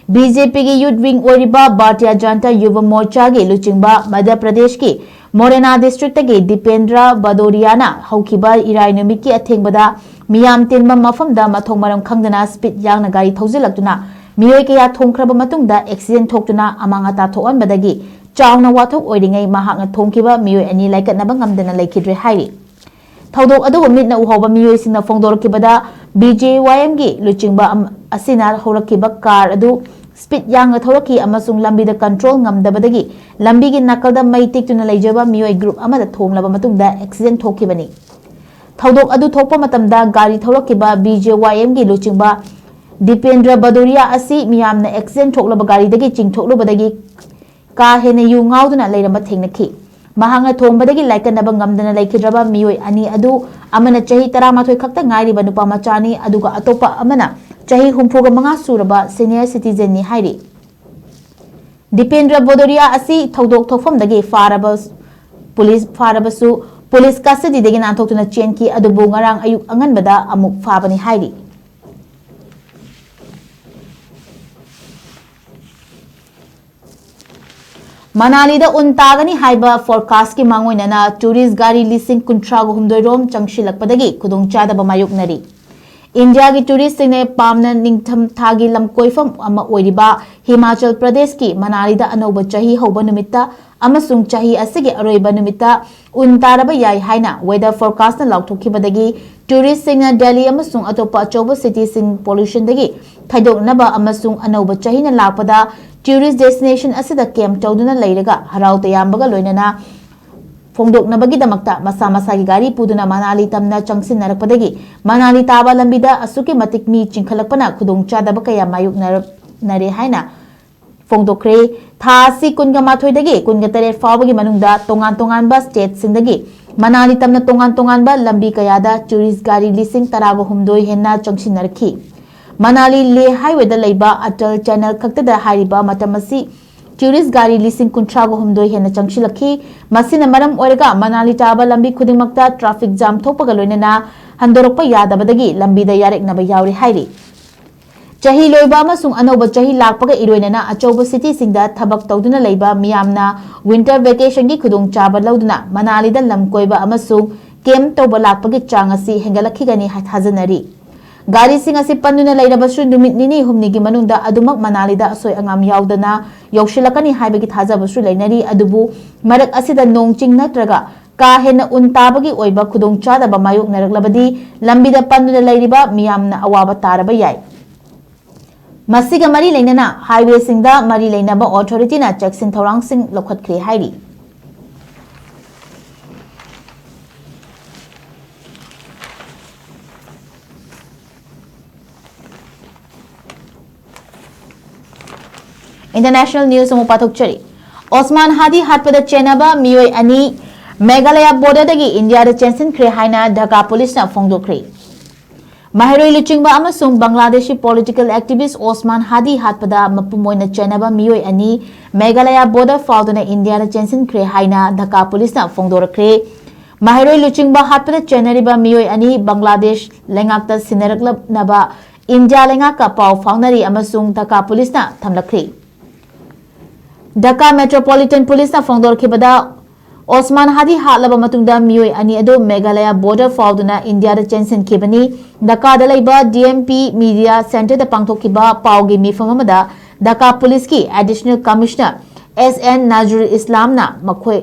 ꯕꯤ ꯖꯦ ꯄꯤꯒꯤ ꯌꯨꯊ ꯋꯤꯡ ꯑꯣꯏꯔꯤꯕ ꯚꯥꯔꯇꯤꯌ ꯖꯟꯇꯥ ꯌꯨꯚ ꯃꯣꯔꯆꯥꯒꯤ ꯂꯨꯆꯤꯡꯕ ꯃꯙ꯭ꯌ ꯄ꯭ꯔꯗꯦꯁꯀꯤ ꯃꯣꯔꯦꯅꯥ ꯗꯤꯁꯇ꯭ꯔꯤꯛꯇꯒꯤ ꯗꯤꯄꯦꯟꯗ꯭ꯔ ꯕꯗꯣꯔꯤꯌꯥꯅ ꯍꯧꯈꯤꯕ ꯏꯔꯥꯏ ꯅꯨꯃꯤꯠꯀꯤ ꯑꯊꯦꯡꯕꯗ ꯃꯤꯌꯥꯝ ꯇꯤꯟꯕ ꯃꯐꯝꯗ ꯃꯊꯣꯡ ꯃꯔꯝ ꯈꯪꯗꯅ ꯁ꯭ꯄꯤꯗ ꯌꯥꯡꯅ ꯒꯥꯔꯤ ꯊꯧꯖꯤꯜꯂꯛꯇꯨꯅ ꯃꯤꯑꯣꯏ ꯀꯌꯥ ꯊꯣꯝꯈ꯭ꯔꯕ ꯃꯇꯨꯡꯗ ꯑꯦꯛꯁꯤꯗꯦꯟ ꯊꯣꯛꯇꯨꯅ ꯑꯃꯥꯡ ꯑꯇꯥ ꯊꯣꯛꯍꯟꯕꯗꯒꯤ ꯆꯥꯎꯅ ꯋꯥꯊꯣꯛ ꯑꯣꯏꯔꯤꯉꯩ ꯃꯍꯥꯛꯅ ꯊꯣꯝꯈꯤꯕ ꯃꯤꯑꯣꯏ ꯑꯅꯤ ꯂꯥꯏꯀꯠꯅꯕ ꯉꯝꯗꯅ ꯂꯩꯈꯤꯗ꯭ꯔꯦ ꯍꯥꯏꯔꯤ꯫ ꯊꯧꯗꯣꯛ ꯑꯗꯨꯕꯨ ꯃꯤꯠꯅ ꯎꯍꯧꯕ ꯃꯤꯑꯣꯏꯁꯤꯡꯅ ꯐꯣꯡꯗꯣꯔꯛꯈꯤꯕꯗ, ꯕꯤ ꯖꯦ ꯋꯥꯏ ꯑꯦꯝꯒꯤ ꯂꯨꯆꯤꯡꯕ ꯑꯝ-, ꯑꯁꯤꯅ ꯍꯧꯔꯛꯈꯤꯕ ꯀꯥꯔ ꯑꯗꯨ ꯁ꯭ꯄꯤꯗ ꯌꯥꯡꯅ ꯊꯧꯔꯛꯈꯤ ꯑꯃꯁꯨꯡ ꯂꯝꯕꯤꯗ ꯀꯟꯇ꯭ꯔꯣꯜ ꯉꯝꯗꯕꯗꯒꯤ ꯂꯝꯕꯤꯒꯤ ꯅꯥꯀꯜꯗ ꯃꯩ ꯇꯤꯛꯇꯨꯅ ꯂꯩꯖꯕ ꯃꯤꯑꯣꯏ ꯒ꯭ꯔꯨꯞ ꯑꯃꯗ ꯊꯣꯝꯂꯕ ꯃꯇꯨꯡꯗ ꯑꯦꯛꯁꯤꯗꯦꯟ ꯊꯣꯛꯈꯤꯕꯅꯤ꯫ ꯊꯧꯗꯣꯛ ꯑꯗꯨ ꯊꯣꯛꯄ ꯃꯇꯝꯗ ꯒꯥꯔꯤ ꯊꯧꯔꯛꯈꯤꯕ ꯕꯤ ꯖꯦ ꯋꯥꯏ ꯑꯦꯝꯒꯤ ꯂꯨꯆꯤꯡꯕ ꯗꯤꯄꯦꯟꯗ꯭ꯔ ꯕꯗꯣꯔꯤꯌꯥ ꯑꯁꯤ ꯃꯤꯌꯥꯝꯅ ꯑꯦꯛꯁꯤꯗꯦꯟ ꯊꯣꯛꯂꯕ ꯒꯥꯔꯤꯗꯒꯤ ꯆꯤꯡꯊꯣꯛꯂꯨꯕꯗꯒꯤ ꯀꯥ ꯍꯦꯟꯅ ꯌꯨ ꯉꯥꯎꯗꯨꯅ ꯂꯩꯔꯝꯕ ꯊꯦꯡꯅꯈꯤ꯫ ꯃꯍꯥꯛꯅ ꯊꯣꯝꯕꯗꯒꯤ ꯂꯥꯏꯀꯠꯅꯕ ꯉꯝꯗꯅ ꯂꯩꯈꯤꯗ꯭ꯔꯕ ꯃꯤꯑꯣꯏ ꯑꯅꯤ ꯑꯗꯨ ꯑꯃꯅ ꯆꯍꯤ ꯇꯔꯥꯃꯥꯊꯣꯏ ꯈꯛꯇ ꯉꯥꯏꯔꯤꯕ ꯅꯨꯄꯥ ꯃꯆꯥꯅꯤ, ꯑꯗꯨꯒ ꯑꯇꯣꯞꯄ ꯑꯃꯅ ꯆꯍꯤ ꯍꯨꯝꯐꯨꯒ ꯃꯉꯥ ꯁꯨꯔꯕ senior citizenꯅꯤ ꯍꯥꯏꯔꯤ꯫ ꯗꯤꯄꯦꯟꯗ꯭ꯔ ꯕꯣꯗꯣꯔꯤꯌꯥ ꯑꯁꯤ ꯊꯧꯗꯣꯛ ꯊꯣꯛꯐꯝꯗꯒꯤ ꯐꯥꯔꯕ ꯄꯨꯂꯤꯁ, ꯐꯥꯔꯕꯁꯨ ꯄꯨꯂꯤꯁ custody ꯗꯒꯤ ꯅꯥꯟꯊꯣꯛꯇꯨꯅ ꯆꯦꯟꯈꯤ, ꯑꯗꯨꯕꯨ ꯉꯔꯥꯡ ꯑꯌꯨꯛ ꯑꯉꯟꯕꯗ ꯑꯃꯨꯛ ꯐꯥꯕꯅꯤ ꯍꯥꯏꯔꯤ꯫ ꯃꯅꯥꯂꯤꯗ ꯎꯟ ꯇꯥꯒꯅꯤ ꯍꯥꯏꯕ forecastꯀꯤ ꯃꯥꯡꯑꯣꯏꯅꯅ tourist ꯒꯥꯔꯤ ꯂꯤꯁꯤꯡ ꯀꯨꯟꯊ꯭ꯔꯥꯒ ꯍꯨꯝꯗꯣꯏ ꯔꯣꯝ ꯆꯪꯁꯤꯜꯂꯛꯄꯗꯒꯤ ꯈꯨꯗꯣꯡꯆꯥꯗꯕ ꯃꯥꯌꯣꯛꯅꯔꯤ꯫ ꯏꯟꯗꯤꯌꯥꯒꯤ touristꯁꯤꯡꯅ ꯄꯥꯝꯅ ꯅꯤꯡꯊꯝ ꯊꯥꯒꯤ ꯂꯝꯀꯣꯏꯐꯝ ꯑꯃ ꯑꯣꯏꯔꯤꯕ ꯍꯤꯃꯥꯆꯜ ꯄ꯭ꯔꯗꯦꯁꯀꯤ ꯃꯅꯥꯂꯤꯗ ꯑꯅꯧꯕ ꯆꯍꯤ ꯍꯧꯕ ꯅꯨꯃꯤꯠꯇ ꯑꯃꯁꯨꯡ ꯆꯍꯤ ꯑꯁꯤꯒꯤ ꯑꯔꯣꯏꯕ ꯅꯨꯃꯤꯠꯇ ꯎꯟ ꯇꯥꯔꯕ ꯌꯥꯏ ꯍꯥꯏꯅ weather forecastꯅ ꯂꯥꯎꯊꯣꯛꯈꯤꯕꯗꯒꯤ touristꯁꯤꯡꯅ ꯗꯦꯜꯂꯤ ꯑꯃꯁꯨꯡ ꯑꯇꯣꯞꯄ ꯑꯆꯧꯕ cityꯁꯤꯡ pollutionꯗꯒꯤ ꯊꯩꯗꯣꯛꯅꯕ ꯑꯃꯁꯨꯡ ꯑꯅꯧꯕ ꯆꯍꯤꯅ ꯂꯥꯛꯄꯗ tourist destination ꯑꯁꯤꯗ camp ꯇꯧꯗꯨꯅ ꯂꯩꯔꯒ ꯍꯔꯥꯎ ꯇꯌꯥꯝꯕꯒ ꯂꯣꯏꯅꯅ ꯐꯣꯡꯗꯣꯛꯅꯕꯒꯤꯗꯃꯛꯇ ꯃꯁꯥ ꯃꯁꯥꯒꯤ ꯒꯥꯔꯤ ꯄꯨꯗꯨꯅ ꯃꯅꯥꯂꯤ ꯇꯝꯅ ꯆꯪꯁꯤꯟꯅꯔꯛꯄꯗꯒꯤ ꯃꯅꯥꯂꯤ ꯇꯥꯕ ꯂꯝꯕꯤꯗ ꯑꯁꯨꯛꯀꯤ ꯃꯇꯤꯛ ꯃꯤ ꯆꯤꯡꯈꯠꯂꯛꯄꯅ ꯈꯨꯗꯣꯡꯆꯥꯗꯕ ꯀꯌꯥ ꯃꯥꯌꯣꯛꯅꯔꯦ ꯍꯥꯏꯅ ꯐꯣꯡꯗꯣꯛꯈ꯭ꯔꯦ꯫ ꯊꯥ ꯑꯁꯤ ꯀꯨꯟꯒ ꯃꯥꯊꯣꯏꯗꯒꯤ ꯀꯨꯟꯒ ꯇꯔꯦꯠ ꯐꯥꯎꯕꯒꯤ ꯃꯅꯨꯡꯗ ꯇꯣꯉꯥꯟ ꯇꯣꯉꯥꯟꯕ stateꯁꯤꯡꯗꯒꯤ ꯃꯅꯥꯂꯤ ꯇꯝꯅ ꯇꯣꯉꯥꯟ ꯇꯣꯉꯥꯟꯕ ꯂꯝꯕꯤ ꯀꯌꯥꯗ tourist ꯒꯥꯔꯤ ꯂꯤꯁꯤꯡ ꯇꯔꯥꯒ ꯍꯨꯝꯗꯣꯏ ꯍꯦꯟꯅ ꯆꯪꯁꯤꯟꯅꯔꯛꯈꯤ꯫ ꯃꯅꯥꯂꯤ ꯂꯦ highwayꯗ ꯂꯩꯕ ꯑꯇꯜ tunnel ꯈꯛꯇꯗ ꯍꯥꯏꯔꯤꯕ ꯃꯇꯝ ꯑꯁꯤ tourist ꯒꯥꯔꯤ ꯂꯤꯁꯤꯡ ꯀꯨꯟꯊ꯭ꯔꯥꯒ ꯍꯨꯝꯗꯣꯏ ꯍꯦꯟꯅ ꯆꯪꯁꯤꯜꯂꯛꯈꯤ꯫ ꯃꯁꯤꯅ ꯃꯔꯝ ꯑꯣꯏꯔꯒ ꯃꯅꯥꯂꯤ ꯇꯥꯕ ꯂꯝꯕꯤ ꯈꯨꯗꯤꯡꯃꯛꯇ traffic jam ꯊꯣꯛꯄꯒ ꯂꯣꯏꯅꯅ ꯍꯟꯗꯣꯔꯛꯄ ꯌꯥꯗꯕꯗꯒꯤ ꯂꯝꯕꯤꯗ ꯌꯥꯔꯦꯛꯅꯕ ꯌꯥꯎꯔꯤ ꯍꯥꯏꯔꯤ꯫ ꯆꯍꯤ ꯂꯣꯏꯕ ꯑꯃꯁꯨꯡ ꯑꯅꯧꯕ ꯆꯍꯤ ꯂꯥꯛꯄꯒ ꯏꯔꯣꯏꯅꯅ ꯑꯆꯧꯕ cityꯁꯤꯡꯗ ꯊꯕꯛ ꯇꯧꯗꯨꯅ ꯂꯩꯕ ꯃꯤꯌꯥꯝꯅ winter vacationꯒꯤ ꯈꯨꯗꯣꯡꯆꯥꯕ ꯂꯧꯗꯨꯅ ꯃꯅꯥꯂꯤꯗ ꯂꯝ ꯀꯣꯏꯕ ꯑꯃꯁꯨꯡ camp ꯇꯧꯕ ꯂꯥꯛꯄꯒꯤ ꯆꯥꯡ ꯑꯁꯤ ꯍꯦꯟꯒꯠꯂꯛꯈꯤꯒꯅꯤ ꯍꯥꯏ ꯊꯥꯖꯅꯔꯤ꯫ ꯒꯥꯔꯤꯁꯤꯡ ꯑꯁꯤ ꯄꯟꯗꯨꯅ ꯂꯩꯔꯕꯁꯨ ꯅꯨꯃꯤꯠ ꯅꯤꯅꯤ ꯍꯨꯝꯅꯤꯒꯤ ꯃꯅꯨꯡꯗ ꯑꯗꯨꯃꯛ ꯃꯅꯥꯂꯤꯗ ꯑꯁꯣꯏ ꯑꯉꯥꯝ ꯌꯥꯎꯗꯅ ꯌꯧꯁꯤꯜꯂꯛꯀꯅꯤ ꯍꯥꯏꯕꯒꯤ ꯊꯥꯖꯕꯁꯨ ꯂꯩꯅꯔꯤ, ꯑꯗꯨꯕꯨ ꯃꯔꯛ ꯑꯁꯤꯗ ꯅꯣꯡ ꯆꯤꯡ ꯅꯠꯇ꯭ꯔꯒ ꯀꯥ ꯍꯦꯟꯅ ꯎꯟ ꯇꯥꯕꯒꯤ ꯑꯣꯏꯕ ꯈꯨꯗꯣꯡꯆꯥꯗꯕ ꯃꯥꯌꯣꯛꯅꯔꯛꯂꯕꯗꯤ ꯂꯝꯕꯤꯗ ꯄꯟꯗꯨꯅ ꯂꯩꯔꯤꯕ ꯃꯤꯌꯥꯝꯅ ꯑꯋꯥꯕ ꯇꯥꯔꯕ ꯌꯥꯏ꯫ ꯃꯁꯤꯒ ꯃꯔꯤ ꯂꯩꯅꯅ highwayꯁꯤꯡꯗ ꯃꯔꯤ ꯂꯩꯅꯕ authorityꯅ ꯆꯦꯛꯁꯤꯟ ꯊꯧꯔꯥꯡꯁꯤꯡ ꯂꯧꯈꯠꯈ꯭ꯔꯦ ꯍꯥꯏꯔꯤ꯫ International news ꯑꯃꯨꯛ ꯄꯥꯊꯣꯛꯆꯔꯤ꯫ ꯑꯣꯁꯃꯥꯟ ꯍꯥꯗꯤ ꯍꯥꯠꯄꯗ ꯆꯦꯟꯅꯕ ꯃꯤꯑꯣꯏ ꯑꯅꯤ ꯃꯦꯘꯥꯂꯌꯥ ꯕꯣꯔꯗꯔꯗꯒꯤ ꯏꯟꯗꯤꯌꯥꯗ ꯆꯦꯟꯁꯤꯟꯈ꯭ꯔꯦ ꯍꯥꯏꯅ ꯙꯀꯥ ꯄꯨꯂꯤꯁꯅ ꯐꯣꯡꯗꯣꯛꯈ꯭ꯔꯦ꯫ ꯃꯍꯩꯔꯣꯏ ꯂꯨꯆꯤꯡꯕ ꯑꯃꯁꯨꯡ ꯕꯪꯒ꯭ꯂꯥꯗꯦꯁꯤ ꯄꯣꯂꯤꯇꯤꯀꯦꯜ ꯑꯦꯛꯇꯤꯚꯤꯁ꯭ꯠ ꯑꯣꯁꯃꯥꯟ ꯍꯥꯗꯤ ꯍꯥꯠꯄꯗ ꯃꯄꯨꯝ ꯑꯣꯏꯅ ꯆꯦꯟꯅꯕ ꯃꯤꯑꯣꯏ ꯑꯅꯤ ꯃꯦꯘꯥꯂꯌꯥ ꯕꯣꯔꯗꯔ ꯐꯥꯎꯗꯨꯅ ꯏꯟꯗꯤꯌꯥꯗ ꯆꯦꯟꯁꯤꯟꯈ꯭ꯔꯦ ꯍꯥꯏꯅ ꯙꯀꯥ ꯄꯨꯂꯤꯁꯅ ꯐꯣꯡꯗꯣꯔꯛꯈ꯭ꯔꯦ꯫ ꯃꯍꯩꯔꯣꯏ ꯂꯨꯆꯤꯡꯕ ꯍꯥꯠꯄꯗ ꯆꯦꯟꯅꯔꯤꯕ ꯃꯤꯑꯣꯏ ꯑꯅꯤ ꯕꯪꯒ꯭ꯂꯥꯗꯦꯁ ꯂꯩꯉꯥꯛꯇ ꯁꯤꯟꯅꯔꯛꯂꯅꯕ ꯏꯟꯗꯤꯌꯥ ꯂꯩꯉꯥꯛꯀ ꯄꯥꯎ ꯐꯥꯎꯅꯔꯤ ꯑꯃꯁꯨꯡ ꯙꯀꯥ ꯄꯨꯂꯤꯁꯅ ꯊꯝꯂꯛꯈ꯭ꯔꯤ꯫ ꯙꯀꯥ ꯃꯦꯇ꯭ꯔꯣꯄꯣꯂꯤꯇꯟ ꯄꯨꯂꯤꯁꯅ ꯐꯣꯡꯗꯣꯔꯛꯈꯤꯕꯗ, ꯑꯣꯁꯃꯥꯟ ꯍꯥꯗꯤ ꯍꯥꯠꯂꯕ ꯃꯇꯨꯡꯗ ꯃꯤꯑꯣꯏ ꯑꯅꯤ ꯑꯗꯨ ꯃꯦꯘꯥꯂꯌꯥ ꯕꯣꯔꯗꯔ ꯐꯥꯎꯗꯨꯅ ꯏꯟꯗꯤꯌꯥꯗ ꯆꯦꯟꯁꯤꯟꯈꯤꯕꯅꯤ꯫ ꯙꯀꯥꯗ ꯂꯩꯕ ꯗꯤ ꯑꯦꯝ ꯄꯤ ꯃꯤꯗꯤꯌꯥ ꯁꯦꯟꯇꯔꯗ ꯄꯥꯡꯊꯣꯛꯈꯤꯕ ꯄꯥꯎꯒꯤ ꯃꯤꯐꯝ ꯑꯃꯗ ꯙꯀꯥ ꯄꯨꯂꯤꯁꯀꯤ ꯑꯦꯗꯤꯁꯅꯦꯜ ꯀꯃꯤꯁꯅꯔ ꯑꯦꯁ ꯑꯦꯟ ꯅꯥꯖꯔꯨꯜ ꯏꯁꯂꯥꯝꯅ ꯃꯈꯣꯏ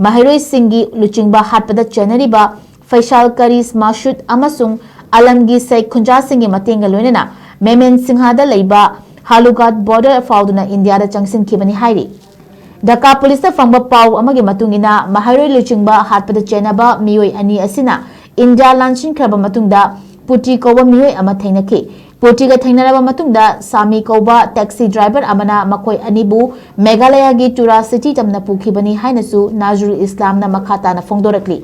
ꯃꯍꯩꯔꯣꯏꯁꯤꯡꯒꯤ ꯂꯨꯆꯤꯡꯕ ꯍꯥꯠꯄꯗ ꯆꯦꯟꯅꯔꯤꯕ ꯐꯩꯁꯥꯜ ꯀꯔꯤꯁ ꯃꯥꯁꯨꯗ ꯑꯃꯁꯨꯡ ꯑꯂꯝꯒꯤ ꯁꯦꯈ ꯈꯨꯟꯖꯥꯁꯤꯡꯒꯤ ꯃꯇꯦꯡꯒ ꯂꯣꯏꯅꯅ ꯃꯦꯃꯦꯟ ꯁꯤꯡꯍꯗ ꯂꯩꯕ ꯍꯥꯂꯨꯒꯥꯠ ꯕꯣꯔꯗꯔ ꯐꯥꯎꯗꯨꯅ ꯏꯟꯗꯤꯌꯥꯗ ꯆꯪꯁꯤꯟꯈꯤꯕꯅꯤ ꯍꯥꯏꯔꯤ꯫ ꯙꯀꯥ ꯄꯨꯂꯤꯁꯇ ꯐꯪꯕ ꯄꯥꯎ ꯑꯃꯒꯤ ꯃꯇꯨꯡ ꯏꯟꯅ, ꯃꯍꯩꯔꯣꯏ ꯂꯨꯆꯤꯡꯕ ꯍꯥꯠꯄꯗ ꯆꯦꯟꯅꯕ ꯃꯤꯑꯣꯏ ꯑꯅꯤ ꯑꯁꯤꯅ ꯏꯟꯗꯤꯌꯥ ꯂꯥꯟꯁꯤꯟꯈ꯭ꯔꯕ ꯃꯇꯨꯡꯗ ꯄꯨꯇꯤ ꯀꯧꯕ ꯃꯤꯑꯣꯏ ꯑꯃ ꯊꯦꯡꯅꯈꯤ꯫ ꯄꯨꯇꯤꯒ ꯊꯦꯡꯅꯔꯕ ꯃꯇꯨꯡꯗ ꯁꯥꯃꯤ ꯀꯧꯕ ꯇꯦꯛꯁꯤ ꯗ꯭ꯔꯥꯏꯚꯔ ꯑꯃꯅ ꯃꯈꯣꯏ ꯑꯅꯤꯕꯨ ꯃꯦꯘꯥꯂꯌꯥꯒꯤ ꯇꯨꯔꯥ ꯁꯤꯇꯤ ꯇꯝꯅ ꯄꯨꯈꯤꯕꯅꯤ ꯍꯥꯏꯅꯁꯨ ꯅꯥꯖꯔꯨꯜ ꯏꯁꯂꯥꯝꯅ ꯃꯈꯥ ꯇꯥꯅ ꯐꯣꯡꯗꯣꯔꯛꯂꯤ꯫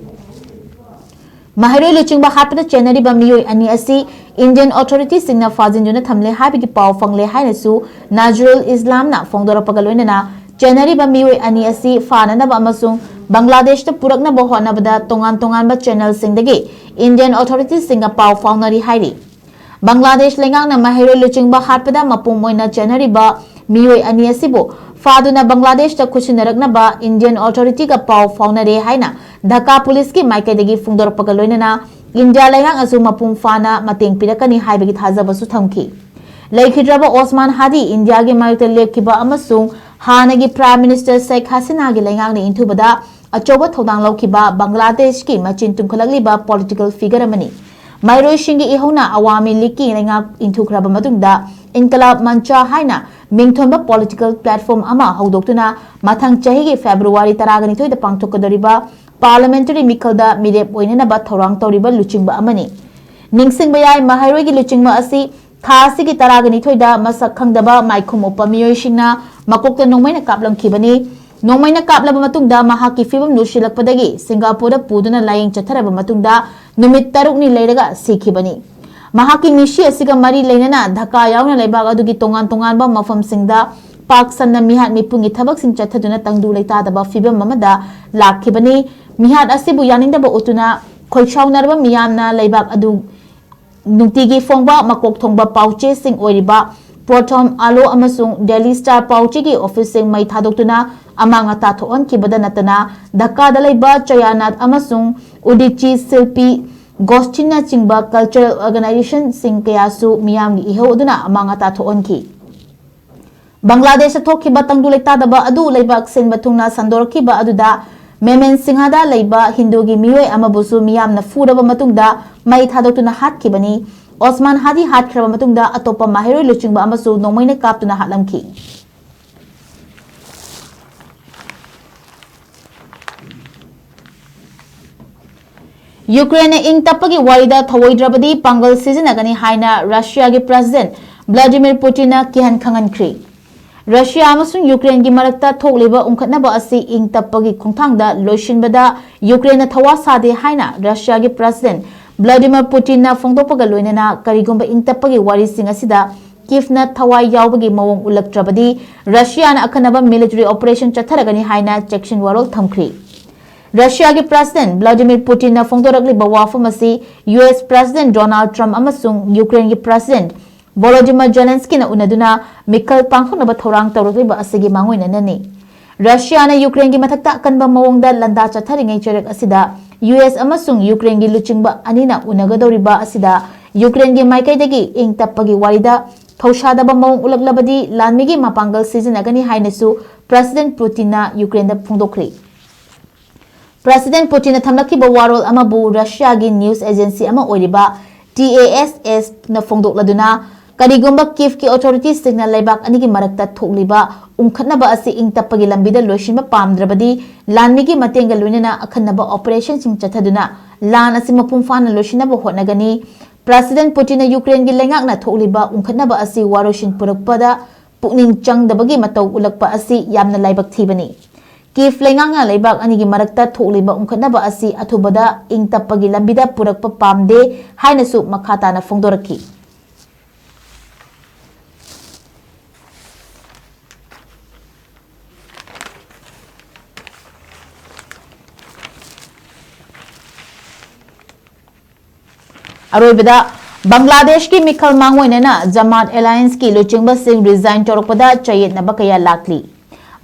ꯃꯍꯩꯔꯣꯏ ꯂꯨꯆꯤꯡꯕ ꯍꯥꯠꯄꯗ ꯆꯦꯟꯅꯔꯤꯕ ꯃꯤꯑꯣꯏ ꯑꯅꯤ ꯑꯁꯤ ꯏꯟꯗꯤꯌꯟ ꯑꯣꯊꯣꯔꯤꯇꯤꯁꯤꯡꯅ ꯐꯥꯖꯤꯟꯗꯨꯅ ꯊꯝꯂꯦ ꯍꯥꯏꯕꯒꯤ ꯄꯥꯎ ꯐꯪꯂꯦ ꯍꯥꯏꯅꯁꯨ ꯅꯥꯖꯔꯨꯜ ꯏꯁꯂꯥꯝꯅ ꯐꯣꯡꯗꯣꯔꯛꯄꯒ ꯂꯣꯏꯅꯅ ꯆꯦꯟꯅꯔꯤꯕ ꯃꯤꯑꯣꯏ ꯑꯅꯤ ꯑꯁꯤ ꯐꯥꯅꯅꯕ ꯑꯃꯁꯨꯡ ꯕꯪꯒ꯭ꯂꯥꯗꯦꯁꯇ ꯄꯨꯔꯛꯅꯕ ꯍꯣꯠꯅꯕꯗ ꯇꯣꯉꯥꯟ ꯇꯣꯉꯥꯟꯕ ꯆꯦꯅꯦꯜꯁꯤꯡꯗꯒꯤ ꯏꯟꯗꯤꯌꯟ ꯑꯣꯊꯣꯔꯤꯇꯤꯁꯤꯡꯒ ꯄꯥꯎ ꯐꯥꯎꯅꯔꯤ ꯍꯥꯏꯔꯤ꯫ ꯕꯪꯒ꯭ꯂꯥꯗꯦꯁ ꯂꯩꯉꯥꯛꯅ ꯃꯍꯩꯔꯣꯏ ꯂꯨꯆꯤꯡꯕ ꯍꯥꯠꯄꯗ ꯃꯄꯨꯡ ꯑꯣꯏꯅ ꯆꯦꯟꯅꯔꯤꯕ ꯃꯤꯑꯣꯏ ꯑꯅꯤ ꯑꯁꯤꯕꯨ ꯐꯥꯗꯨꯅ ꯕꯪꯒ꯭ꯂꯥꯗꯦꯁꯇ ꯈꯨꯠꯁꯤꯟꯅꯔꯛꯅꯕ ꯏꯟꯗꯤꯌꯟ ꯑꯣꯊꯣꯔꯤꯇꯤꯒ ꯄꯥꯎ ꯐꯥꯎꯅꯔꯦ ꯍꯥꯏꯅ ꯙꯀꯥ ꯄꯨꯂꯤꯁꯀꯤ ꯃꯥꯏꯀꯩꯗꯒꯤ ꯐꯣꯡꯗꯣꯔꯛꯄꯒ ꯂꯣꯏꯅꯅ ꯏꯟꯗꯤꯌꯥ ꯂꯩꯉꯥꯛꯅꯁꯨ ꯃꯄꯨꯡ ꯐꯥꯅ ꯃꯇꯦꯡ ꯄꯤꯔꯛꯀꯅꯤ ꯍꯥꯏꯕꯒꯤ ꯊꯥꯖꯕꯁꯨ ꯊꯝꯈꯤ꯫ ꯂꯩꯈꯤꯗ꯭ꯔꯕ ꯑꯣꯁꯃꯥꯟ ꯍꯥꯗꯤ ꯏꯟꯗꯤꯌꯥꯒꯤ ꯃꯥꯌꯣꯛꯇ ꯂꯦꯞꯈꯤꯕ ꯑꯃꯁꯨꯡ ꯍꯥꯟꯅꯒꯤ ꯄ꯭ꯔꯥꯏꯝ ꯃꯤꯅꯤꯁꯇꯔ ꯁꯦꯈ ꯍꯁꯤꯅꯥꯒꯤ ꯂꯩꯉꯥꯛꯅ ꯏꯟꯊꯨꯕꯗ ꯑꯆꯧꯕ ꯊꯧꯗꯥꯡ ꯂꯧꯈꯤꯕ ꯕꯪꯒ꯭ꯂꯥꯗꯦꯁꯀꯤ ꯃꯆꯤꯟ ꯇꯨꯝꯈꯠꯂꯛꯂꯤꯕ ꯄꯣꯂꯤꯇꯤꯀꯦꯜ ꯐꯤꯒꯔ ꯑꯃꯅꯤ꯫ ꯃꯍꯩꯔꯣꯏꯁꯤꯡꯒꯤ ꯏꯍꯧꯅ ꯑꯋꯥꯃꯤ ꯂꯤꯒꯀꯤ ꯂꯩꯉꯥꯛ ꯏꯟꯊꯨꯈ꯭ꯔꯕ ꯃꯇꯨꯡꯗ ꯏꯟꯀꯂꯥꯕ ꯃꯟꯆꯥ ꯍꯥꯏꯅ ꯃꯤꯡꯊꯣꯟꯕ ꯄꯣꯂꯤꯇꯤꯀꯦꯜ ꯄ꯭ꯂꯦꯠꯐꯣꯔꯝ ꯑꯃ ꯍꯧꯗꯣꯛꯇꯨꯅ ꯃꯊꯪ ꯆꯍꯤꯒꯤ ꯐꯦꯕ꯭ꯔꯨꯋꯥꯔꯤ ꯇꯔꯥꯒ ꯅꯤꯊꯣꯏꯗ ꯄꯥꯡꯊꯣꯛꯀꯗꯧꯔꯤꯕ ꯄꯥꯔꯂꯤꯌꯥꯃꯦꯟꯇꯔꯤ ꯃꯤꯈꯜꯗ ꯃꯤꯔꯦꯞ ꯑꯣꯏꯅꯅꯕ ꯊꯧꯔꯥꯡ ꯇꯧꯔꯤꯕ ꯂꯨꯆꯤꯡꯕ ꯑꯃꯅꯤ꯫ ꯅꯤꯡꯁꯤꯡꯕ ꯌꯥꯏ, ꯃꯍꯩꯔꯣꯏꯒꯤ ꯂꯨꯆꯤꯡꯕ ꯑꯁꯤ ꯊꯥ ꯑꯁꯤꯒꯤ ꯇꯔꯥꯒ ꯅꯤꯊꯣꯏꯗ ꯃꯁꯛ ꯈꯪꯗꯕ ꯃꯥꯏꯈꯨꯝ ꯎꯞꯄ ꯃꯤꯑꯣꯏꯁꯤꯡꯅ ꯃꯀꯣꯛꯇ ꯅꯣꯡꯃꯩꯅ ꯀꯥꯞꯂꯝꯈꯤꯕꯅꯤ꯫ ꯅꯣꯡꯃꯩꯅ ꯀꯥꯞꯂꯕ ꯃꯇꯨꯡꯗ ꯃꯍꯥꯛꯀꯤ ꯐꯤꯕꯝ ꯂꯨꯁꯤꯜꯂꯛꯄꯗꯒꯤ ꯁꯤꯡꯒꯥꯄꯨꯔꯗ ꯄꯨꯗꯨꯅ ꯂꯥꯌꯦꯡ ꯆꯠꯊꯔꯕ ꯃꯇꯨꯡꯗ ꯅꯨꯃꯤꯠ ꯇꯔꯨꯛꯅꯤ ꯂꯩꯔꯒ ꯁꯤꯈꯤꯕꯅꯤ꯫ ꯃꯍꯥꯛꯀꯤ ꯃꯤꯁꯤ ꯑꯁꯤꯒ ꯃꯔꯤ ꯂꯩꯅꯅ ꯙꯥꯀꯥ ꯌꯥꯎꯅ ꯂꯩꯕꯥꯛ ꯑꯗꯨꯒꯤ ꯇꯣꯉꯥꯟ ꯇꯣꯉꯥꯟꯕ ꯃꯐꯝꯁꯤꯡꯗ ꯄꯥꯛ ꯁꯟꯅ ꯃꯤꯍꯥꯠ ꯃꯤꯄꯨꯡꯒꯤ ꯊꯕꯛꯁꯤꯡ ꯆꯠꯊꯗꯨꯅ ꯇꯪꯗꯨ ꯂꯩꯇꯥꯗꯕ ꯐꯤꯕꯝ ꯑꯃꯗ ꯂꯥꯛꯈꯤꯕꯅꯤ꯫ ꯃꯤꯍꯥꯠ ꯑꯁꯤꯕꯨ ꯌꯥꯅꯤꯡꯗꯕ ꯎꯠꯇꯨꯅ ꯈꯣꯏꯁꯥꯎꯅꯔꯕ ꯃꯤꯌꯥꯝꯅ ꯂꯩꯕꯥꯛ ꯑꯗꯨ ꯅꯨꯡꯇꯤꯒꯤ ꯐꯣꯡꯕ ꯃꯀꯣꯛ ꯊꯣꯡꯕ ꯄꯥꯎꯆꯦꯁꯤꯡ ꯑꯣꯏꯔꯤꯕ ꯄ꯭ꯔꯣꯊꯣꯝ ꯑꯥꯂꯣ ꯑꯃꯁꯨꯡ ꯗꯦꯂꯤ ꯁ꯭ꯇꯥꯔ ꯄꯥꯎꯆꯦꯒꯤ ꯑꯣꯐꯤꯁꯁꯤꯡ ꯃꯩ ꯊꯥꯗꯣꯛꯇꯨꯅ ꯑꯃꯥꯡ ꯑꯇꯥ ꯊꯣꯛꯍꯟꯈꯤꯕꯗ ꯅꯠꯇꯅ, ꯙꯥꯀꯥꯗ ꯂꯩꯕ ꯆꯌꯥꯅꯥꯠ ꯑꯃꯁꯨꯡ ꯎꯗꯤꯆꯤ ꯁꯤꯜꯄꯤ ꯒꯣꯁꯊꯤꯟꯅꯆꯤꯡꯕ ꯀꯜꯆꯔꯦꯜ ꯑꯣꯔꯒꯅꯥꯏꯖꯦꯁꯟꯁꯤꯡ ꯀꯌꯥꯁꯨ ꯃꯤꯌꯥꯝꯒꯤ ꯏꯍꯧ ꯑꯗꯨꯅ ꯑꯃꯥꯡ ꯑꯇꯥ ꯊꯣꯛꯍꯟꯈꯤ꯫ ꯕꯪꯒ꯭ꯂꯥꯗꯦꯁꯇ ꯊꯣꯛꯈꯤꯕ ꯇꯪꯗꯨ ꯂꯩꯇꯥꯗꯕ ꯑꯗꯨ ꯂꯩꯕꯥꯛ ꯁꯤꯟꯕ ꯊꯨꯡꯅ ꯁꯟꯗꯣꯔꯛꯈꯤꯕ ꯑꯗꯨꯗ ꯃꯦꯃꯦꯟ ꯁꯤꯡꯍꯗ ꯂꯩꯕ ꯍꯤꯟꯗꯨꯒꯤ ꯃꯤꯑꯣꯏ ꯑꯃꯕꯨꯁꯨ ꯃꯤꯌꯥꯝꯅ ꯐꯨꯔꯕ ꯃꯇꯨꯡꯗ ꯃꯩ ꯊꯥꯗꯣꯛꯇꯨꯅ ꯍꯥꯠꯈꯤꯕꯅꯤ꯫ ꯑꯣꯁꯃꯥꯟ ꯍꯥꯗꯤ ꯍꯥꯠꯈ꯭ꯔꯕ ꯃꯇꯨꯡꯗ ꯑꯇꯣꯞꯄ ꯃꯍꯩꯔꯣꯏ ꯂꯨꯆꯤꯡꯕ ꯑꯃꯁꯨ ꯅꯣꯡꯃꯩꯅ ꯀꯥꯞꯇꯨꯅ ꯍꯥꯠꯂꯝꯈꯤ꯫ ꯌꯨꯀ꯭ꯔꯦꯟꯅ ꯏꯪ ꯇꯞꯄꯒꯤ ꯋꯥꯔꯤꯗ ꯊꯧꯑꯣꯏꯗ꯭ꯔꯕꯗꯤ ꯄꯥꯡꯒꯜ ꯁꯤꯖꯤꯟꯅꯒꯅꯤ ꯍꯥꯏꯅ ꯔꯁꯤꯌꯥꯒꯤ ꯄ꯭ꯔꯦꯁꯤꯗꯦꯟꯠ ꯚ꯭ꯂꯥꯗꯤꯃꯤꯔ ꯄꯨꯇꯤꯟꯅ ꯀꯤꯍꯟ ꯈꯪꯍꯟꯈ꯭ꯔꯤ꯫ ꯔꯁꯤꯌꯥ ꯑꯃꯁꯨꯡ ꯌꯨꯀ꯭ꯔꯦꯟꯒꯤ ꯃꯔꯛꯇ ꯊꯣꯛꯂꯤꯕ ꯎꯪꯈꯠꯅꯕ ꯑꯁꯤ ꯏꯪ ꯇꯞꯄꯒꯤ ꯈꯣꯡꯊꯥꯡꯗ ꯂꯣꯏꯁꯤꯟꯕꯗ ꯌꯨꯀ꯭ꯔꯦꯟꯅ ꯊꯋꯥ ꯁꯥꯗꯦ ꯍꯥꯏꯅ ꯔꯁꯤꯌꯥꯒꯤ ꯄ꯭ꯔꯦꯁꯤꯗꯦꯟꯠ ꯚ꯭ꯂꯥꯗꯤꯃꯤꯔ ꯄꯨꯇꯤꯟꯅ ꯐꯣꯡꯗꯣꯛꯄꯒ ꯂꯣꯏꯅꯅ ꯀꯔꯤꯒꯨꯝꯕ ꯏꯪ ꯇꯞꯄꯒꯤ ꯋꯥꯔꯤꯁꯤꯡ ꯑꯁꯤꯗ ꯀꯤꯐꯅ ꯊꯋꯥꯏ ꯌꯥꯎꯕꯒꯤ ꯃꯑꯣꯡ ꯎꯠꯂꯛꯇ꯭ꯔꯕꯗꯤ ꯔꯁꯤꯌꯥꯅ ꯑꯀꯟꯅꯕ ꯃꯤꯂꯤꯇꯔꯤ ꯑꯣꯄꯔꯦꯁꯟ ꯆꯠꯊꯔꯒꯅꯤ ꯍꯥꯏꯅ ꯆꯦꯛꯁꯤꯟ ꯋꯥꯔꯣꯜ ꯊꯝꯈ꯭ꯔꯤ꯫ ꯔꯁꯤꯌꯥꯒꯤ ꯄ꯭ꯔꯦꯁꯤꯗꯦꯟꯠ ꯚ꯭ꯂꯥꯗꯤꯃꯤꯔ ꯄꯨꯇꯤꯟꯅ ꯐꯣꯡꯗꯣꯔꯛꯂꯤꯕ ꯋꯥꯐꯝ ꯑꯁꯤ ꯌꯨ ꯑꯦꯁ ꯄ꯭ꯔꯦꯁꯤꯗꯦꯟꯠ ꯗꯣꯅꯥꯜꯗ ꯇ꯭ꯔꯝꯞ ꯑꯃꯁꯨꯡ ꯌꯨꯀ꯭ꯔꯦꯟꯒꯤ ꯄ꯭ꯔꯦꯁꯤꯗꯦꯟꯠ ꯚꯣꯂꯣꯗꯤꯃꯤꯔ ꯖꯦꯂꯦꯟꯁꯀꯤꯅ ꯎꯅꯗꯨꯅ ꯃꯤꯈꯜ ꯄꯥꯡꯊꯣꯛꯅꯕ ꯊꯧꯔꯥꯡ ꯇꯧꯔꯛꯂꯤꯕ ꯑꯁꯤꯒꯤ ꯃꯥꯡꯑꯣꯏꯅꯅꯅꯤ꯫ ꯔꯁꯤꯌꯥꯅ ꯌꯨꯀ꯭ꯔꯦꯟꯒꯤ ꯃꯊꯛꯇ ꯑꯀꯟꯕ ꯃꯑꯣꯡꯗ ꯂꯥꯟꯗꯥ ꯆꯠꯊꯔꯤꯉꯩ ꯆꯩꯔꯛ ꯑꯁꯤꯗ ꯌꯨ ꯑꯦꯁ ꯑꯃꯁꯨꯡ ꯌꯨꯀ꯭ꯔꯦꯟꯒꯤ ꯂꯨꯆꯤꯡꯕ ꯑꯅꯤꯅ ꯎꯅꯒꯗꯧꯔꯤꯕ ꯑꯁꯤꯗ ꯌꯨꯀ꯭ꯔꯦꯟꯒꯤ ꯃꯥꯏꯀꯩꯗꯒꯤ ꯏꯪ ꯇꯞꯄꯒꯤ ꯋꯥꯔꯤꯗ ꯊꯧꯁꯥꯗꯕ ꯃꯑꯣꯡ ꯎꯠꯂꯛꯂꯕꯗꯤ ꯂꯥꯟꯃꯤꯒꯤ ꯃꯄꯥꯡꯒꯜ ꯁꯤꯖꯤꯟꯅꯒꯅꯤ ꯍꯥꯏꯅꯁꯨ ꯄ꯭ꯔꯦꯁꯤꯗꯦꯟꯠ ꯄꯨꯇꯤꯟꯅ ꯌꯨꯀ꯭ꯔꯦꯟꯗ ꯐꯣꯡꯗꯣꯛꯈ꯭ꯔꯤ꯫ ꯄ꯭ꯔꯦꯁꯤꯗꯦꯟꯠ ꯄꯨꯇꯤꯟꯅ ꯊꯝꯂꯛꯈꯤꯕ ꯋꯥꯔꯣꯜ ꯑꯃꯕꯨ ꯔꯁꯤꯌꯥꯒꯤ ꯅ꯭ꯌꯨꯁ ꯑꯦꯖꯦꯟꯁꯤ ꯑꯃ ꯑꯣꯏꯔꯤꯕ ꯇꯤ ꯑꯦ ꯑꯦꯁ ꯑꯦꯁꯅ ꯐꯣꯡꯗꯣꯛꯂꯗꯨꯅ, ꯀꯔꯤꯒꯨꯝꯕ ꯀꯤꯐꯀꯤ ꯑꯣꯊꯣꯔꯤꯇꯤꯁꯤꯡꯅ ꯂꯩꯕꯥꯛ ꯑꯅꯤꯒꯤ ꯃꯔꯛꯇ ꯊꯣꯛꯂꯤꯕ ꯎꯪꯈꯠꯅꯕ ꯑꯁꯤ ꯏꯪ ꯇꯞꯄꯒꯤ ꯂꯝꯕꯤꯗ ꯂꯣꯏꯁꯤꯟꯕ ꯄꯥꯝꯗ꯭ꯔꯕꯗꯤ ꯂꯥꯟꯃꯤꯒꯤ ꯃꯇꯦꯡꯒ ꯂꯣꯏꯅꯅ ꯑꯈꯟꯅꯕ ꯑꯣꯄꯔꯦꯁꯟꯁꯤꯡ ꯆꯠꯊꯗꯨꯅ ꯂꯥꯟ ꯑꯁꯤ ꯃꯄꯨꯡ ꯐꯥꯅ ꯂꯣꯏꯁꯤꯟꯅꯕ ꯍꯣꯠꯅꯒꯅꯤ꯫ President Putinꯅ ꯌꯨꯀ꯭ꯔꯦꯟꯒꯤ ꯂꯩꯉꯥꯛꯅ ꯊꯣꯛꯂꯤꯕ ꯎꯪꯈꯠꯅꯕ ꯑꯁꯤ ꯋꯥꯔꯣꯏꯁꯤꯟ ꯄꯨꯔꯛꯄꯗ ꯄꯨꯛꯅꯤꯡ ꯆꯪꯗꯕꯒꯤ ꯃꯇꯧ ꯎꯠꯂꯛꯄ ꯑꯁꯤ ꯌꯥꯝꯅ ꯂꯥꯏꯕꯛ ꯊꯤꯕꯅꯤ꯫ ꯀꯤꯚ ꯂꯩꯉꯥꯛꯅ ꯂꯩꯕꯥꯛ ꯑꯅꯤꯒꯤ ꯃꯔꯛꯇ ꯊꯣꯛꯂꯤꯕ ꯎꯪꯈꯠꯅꯕ ꯑꯁꯤ ꯑꯊꯨꯕꯗ ꯏꯪ ꯇꯞꯄꯒꯤ ꯂꯝꯕꯤꯗ ꯄꯨꯔꯛꯄ ꯄꯥꯝꯗꯦ ꯍꯥꯏꯅꯁꯨ ꯃꯈꯥ ꯇꯥꯅ ꯐꯣꯡꯗꯣꯔꯛꯈꯤ꯫ ꯑꯔꯣꯏꯕꯗ, ꯕꯪꯒ꯭ꯂꯥꯗꯦꯁꯀꯤ ꯃꯤꯈꯜ ꯃꯥꯡꯑꯣꯏꯅꯅ ꯖꯃꯥꯠ ꯑꯦꯂꯥꯌꯟꯁꯀꯤ ꯂꯨꯆꯤꯡꯕꯁꯤꯡ ꯔꯤꯖꯥꯏꯟ ꯇꯧꯔꯛꯄꯗ ꯆꯌꯦꯠꯅꯕ ꯀꯌꯥ ꯂꯥꯛꯂꯤ꯫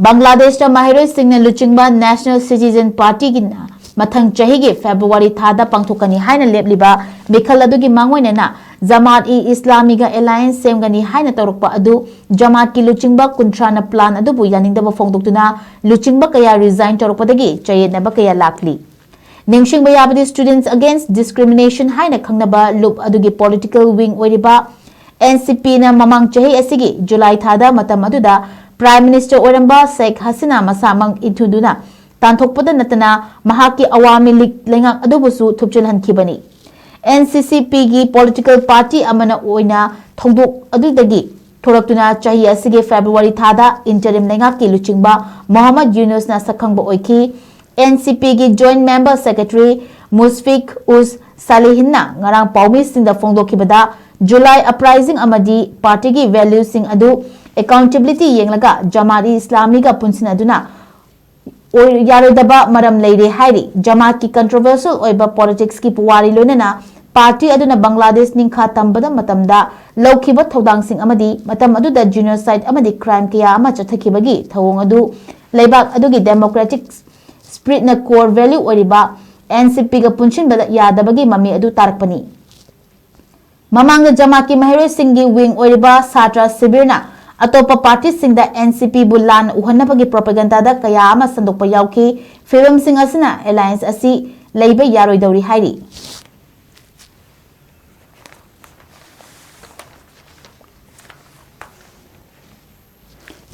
ꯕꯪꯒ꯭ꯂꯥꯗꯦꯁꯇ ꯃꯍꯩꯔꯣꯏꯁꯤꯡꯅ ꯂꯨꯆꯤꯡꯕ ꯅꯦꯁꯅꯦꯜ ꯁꯤꯇꯤꯖꯦꯟ ꯄꯥꯔꯇꯤꯒꯤꯅ ꯃꯊꯪ ꯆꯍꯤꯒꯤ ꯐꯦꯕ꯭ꯔꯨꯋꯥꯔꯤ ꯊꯥꯗ ꯄꯥꯡꯊꯣꯛꯀꯅꯤ ꯍꯥꯏꯅ ꯂꯦꯞꯂꯤꯕ ꯃꯤꯈꯜ ꯑꯗꯨꯒꯤ ꯃꯥꯡꯑꯣꯏꯅꯅ ꯖꯃꯥꯠ ꯏ ꯏꯁꯂꯥꯃꯤꯒ ꯑꯦꯂꯥꯌꯟꯁ ꯁꯦꯝꯒꯅꯤ ꯍꯥꯏꯅ ꯇꯧꯔꯛꯄ ꯑꯗꯨ ꯖꯃꯥꯠꯀꯤ ꯂꯨꯆꯤꯡꯕ ꯀꯨꯟꯊ꯭ꯔꯥꯅ ꯄ꯭ꯂꯥꯟ ꯑꯗꯨꯕꯨ ꯌꯥꯅꯤꯡꯗꯕ ꯐꯣꯡꯗꯣꯛꯇꯨꯅ ꯂꯨꯆꯤꯡꯕ ꯀꯌꯥ ꯔꯤꯖꯥꯏꯟ ꯇꯧꯔꯛꯄꯗꯒꯤ ꯆꯌꯦꯠꯅꯕ ꯀꯌꯥ ꯂꯥꯛꯂꯤ꯫ ꯅꯤꯡꯁꯤꯡꯕ ꯌꯥꯕꯗꯤ, Students Against Discrimination ꯍꯥꯏꯅ ꯈꯪꯅꯕ ꯂꯨꯞ ꯑꯗꯨꯒꯤ ꯄꯣꯂꯤꯇꯤꯀꯦꯜ ꯋꯤꯡ ꯑꯣꯏꯔꯤꯕ ꯑꯦꯟ ꯁꯤ ꯄꯤꯅ ꯃꯃꯥꯡ ꯆꯍꯤ ꯑꯁꯤꯒꯤ ꯖꯨꯂꯥꯏ ꯊꯥꯗ, ꯃꯇꯝ ꯑꯗꯨꯗ ꯄ꯭ꯔꯥꯏꯝ ꯃꯤꯅꯤꯁꯇꯔ ꯑꯣꯏꯔꯝꯕ ꯁꯦꯈ ꯍꯁꯤꯅꯥ ꯃꯁꯥꯃꯛ ꯏꯟꯊꯨꯗꯨꯅ ꯇꯥꯟꯊꯣꯛꯄꯗ ꯅꯠꯇꯅ ꯃꯍꯥꯛꯀꯤ ꯑꯋꯥꯃꯤ ꯂꯤꯒ ꯂꯩꯉꯥꯛ ꯑꯗꯨꯕꯨꯁꯨ ꯊꯨꯞꯆꯤꯜꯍꯟꯈꯤꯕꯅꯤ꯫ ꯑꯦꯟ ꯁꯤ ꯁꯤ ꯄꯤꯒꯤ ꯄꯣꯂꯤꯇꯤꯀꯦꯜ ꯄꯥꯔꯇꯤ ꯑꯃꯅ ꯑꯣꯏꯅ ꯊꯧꯗꯣꯛ ꯑꯗꯨꯗꯒꯤ ꯊꯣꯔꯛꯇꯨꯅ ꯆꯍꯤ ꯑꯁꯤꯒꯤ ꯐꯦꯕ꯭ꯔꯨꯋꯥꯔꯤ ꯊꯥꯗ ꯏꯟꯇꯔꯤꯝ ꯂꯩꯉꯥꯛꯀꯤ ꯂꯨꯆꯤꯡꯕ ꯃꯣꯍꯝꯃꯗ ꯌꯨꯅꯨꯁꯅ ꯁꯛꯈꯪꯕ ꯑꯣꯏꯈꯤ꯫ ꯑꯦꯟ ꯁꯤ ꯄꯤꯒꯤ ꯖꯣꯏꯟꯠ ꯃꯦꯝꯕꯔ ꯁꯦꯀ꯭ꯔꯦꯇꯔꯤ ꯃꯨꯁꯐꯤꯛ ꯎꯁ ꯁꯥꯂꯤꯍꯤꯟꯅ ꯉꯔꯥꯡ ꯄꯥꯎꯃꯤꯁꯤꯡꯗ ꯐꯣꯡꯗꯣꯛꯈꯤꯕꯗ, ꯖꯨꯂꯥꯏ ꯑꯞꯔꯥꯏꯖꯤꯡ ꯑꯃꯗꯤ ꯄꯥꯔꯇꯤꯒꯤ ꯚꯦꯂ꯭ꯌꯨꯁꯤꯡ ꯑꯗꯨ ꯑꯦꯀꯥꯎꯟꯇꯦꯕꯤꯂꯤꯇꯤ ꯌꯦꯡꯂꯒ ꯖꯃꯥꯠ ꯏ ꯏꯁꯂꯥꯃꯤꯒ ꯄꯨꯟꯁꯤꯟꯅꯗꯨꯅ ꯑꯣꯏ-, ꯌꯥꯔꯣꯏꯗꯕ ꯃꯔꯝ ꯂꯩꯔꯦ ꯍꯥꯏꯔꯤ꯫ ꯖꯃꯥꯠꯀꯤ ꯀꯟꯇ꯭ꯔꯣꯚꯔꯁꯤꯌꯦꯜ ꯑꯣꯏꯕ ꯄꯣꯂꯤꯇꯤꯛꯁꯀꯤ ꯄꯨꯋꯥꯔꯤ ꯂꯣꯏꯅꯅ ꯄꯥꯔꯇꯤ ꯑꯗꯨꯅ ꯕꯪꯒ꯭ꯂꯥꯗꯦꯁ ꯅꯤꯡꯈꯥ ꯇꯝꯕꯗ ꯃꯇꯝꯗ ꯂꯧꯈꯤꯕ ꯊꯧꯗꯥꯡꯁꯤꯡ ꯑꯃꯗꯤ ꯃꯇꯝ ꯑꯗꯨꯗ ꯖꯤꯅꯣꯁꯥꯏꯗ ꯑꯃꯗꯤ ꯀ꯭ꯔꯥꯏꯝ ꯀꯌꯥ ꯑꯃ ꯆꯠꯊꯈꯤꯕꯒꯤ ꯊꯧꯑꯣꯡ ꯑꯗꯨ ꯂꯩꯕꯥꯛ ꯑꯗꯨꯒꯤ ꯗꯦꯃꯣꯀ꯭ꯔꯦꯇꯤꯛ ꯁ꯭ꯄꯤꯔꯤꯠꯅ ꯀꯣꯔ ꯚꯦꯂ꯭ꯌꯨ ꯑꯣꯏꯔꯤꯕ ꯑꯦꯟ ꯁꯤ ꯄꯤꯒ ꯄꯨꯟꯁꯤꯟꯕꯗ ꯌꯥꯗꯕꯒꯤ ꯃꯃꯤ ꯑꯗꯨ ꯇꯥꯔꯛꯄꯅꯤ꯫ ꯃꯃꯥꯡꯗ ꯖꯃꯥꯠꯀꯤ ꯃꯍꯩꯔꯣꯏꯁꯤꯡꯒꯤ ꯋꯤꯡ ꯑꯣꯏꯔꯤꯕ ꯁꯥꯇ꯭ꯔ ꯁꯤꯕꯤꯔꯅ ꯑꯇꯣꯞꯄ ꯄꯥꯔꯇꯤꯁꯤꯡꯗ ꯑꯦꯟ ꯁꯤ ꯄꯤꯕꯨ ꯂꯥꯟꯅ ꯎꯍꯟꯅꯕꯒꯤ ꯄ꯭ꯔꯣꯄꯥꯒꯦꯟꯗꯥꯗ ꯀꯌꯥ ꯑꯃ ꯁꯟꯗꯣꯛꯄ ꯌꯥꯎꯈꯤ꯫ ꯐꯤꯕꯝꯁꯤꯡ ꯑꯁꯤꯅ ꯑꯦꯂꯥꯌꯟꯁ ꯑꯁꯤ ꯂꯩꯕ ꯌꯥꯔꯣꯏꯗꯧꯔꯤ ꯍꯥꯏꯔꯤ꯫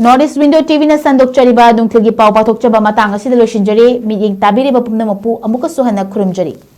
North East Window ꯇꯤ ꯚꯤꯅ ꯁꯟꯗꯣꯛꯆꯔꯤꯕ ꯅꯨꯡꯊꯤꯜꯒꯤ ꯄꯥꯎ ꯄꯥꯊꯣꯛꯆꯕ ꯃꯇꯥꯡ ꯑꯁꯤꯗ ꯂꯣꯏꯁꯤꯟꯖꯔꯦ꯫ ꯃꯤꯠꯌꯦꯡ ꯇꯥꯕꯤꯔꯤꯕ ꯄꯨꯝꯅꯃꯛꯄꯨ ꯑꯃꯨꯛꯀꯁꯨ ꯍꯟꯅ ꯈꯨꯔꯨꯝꯖꯔꯤ꯫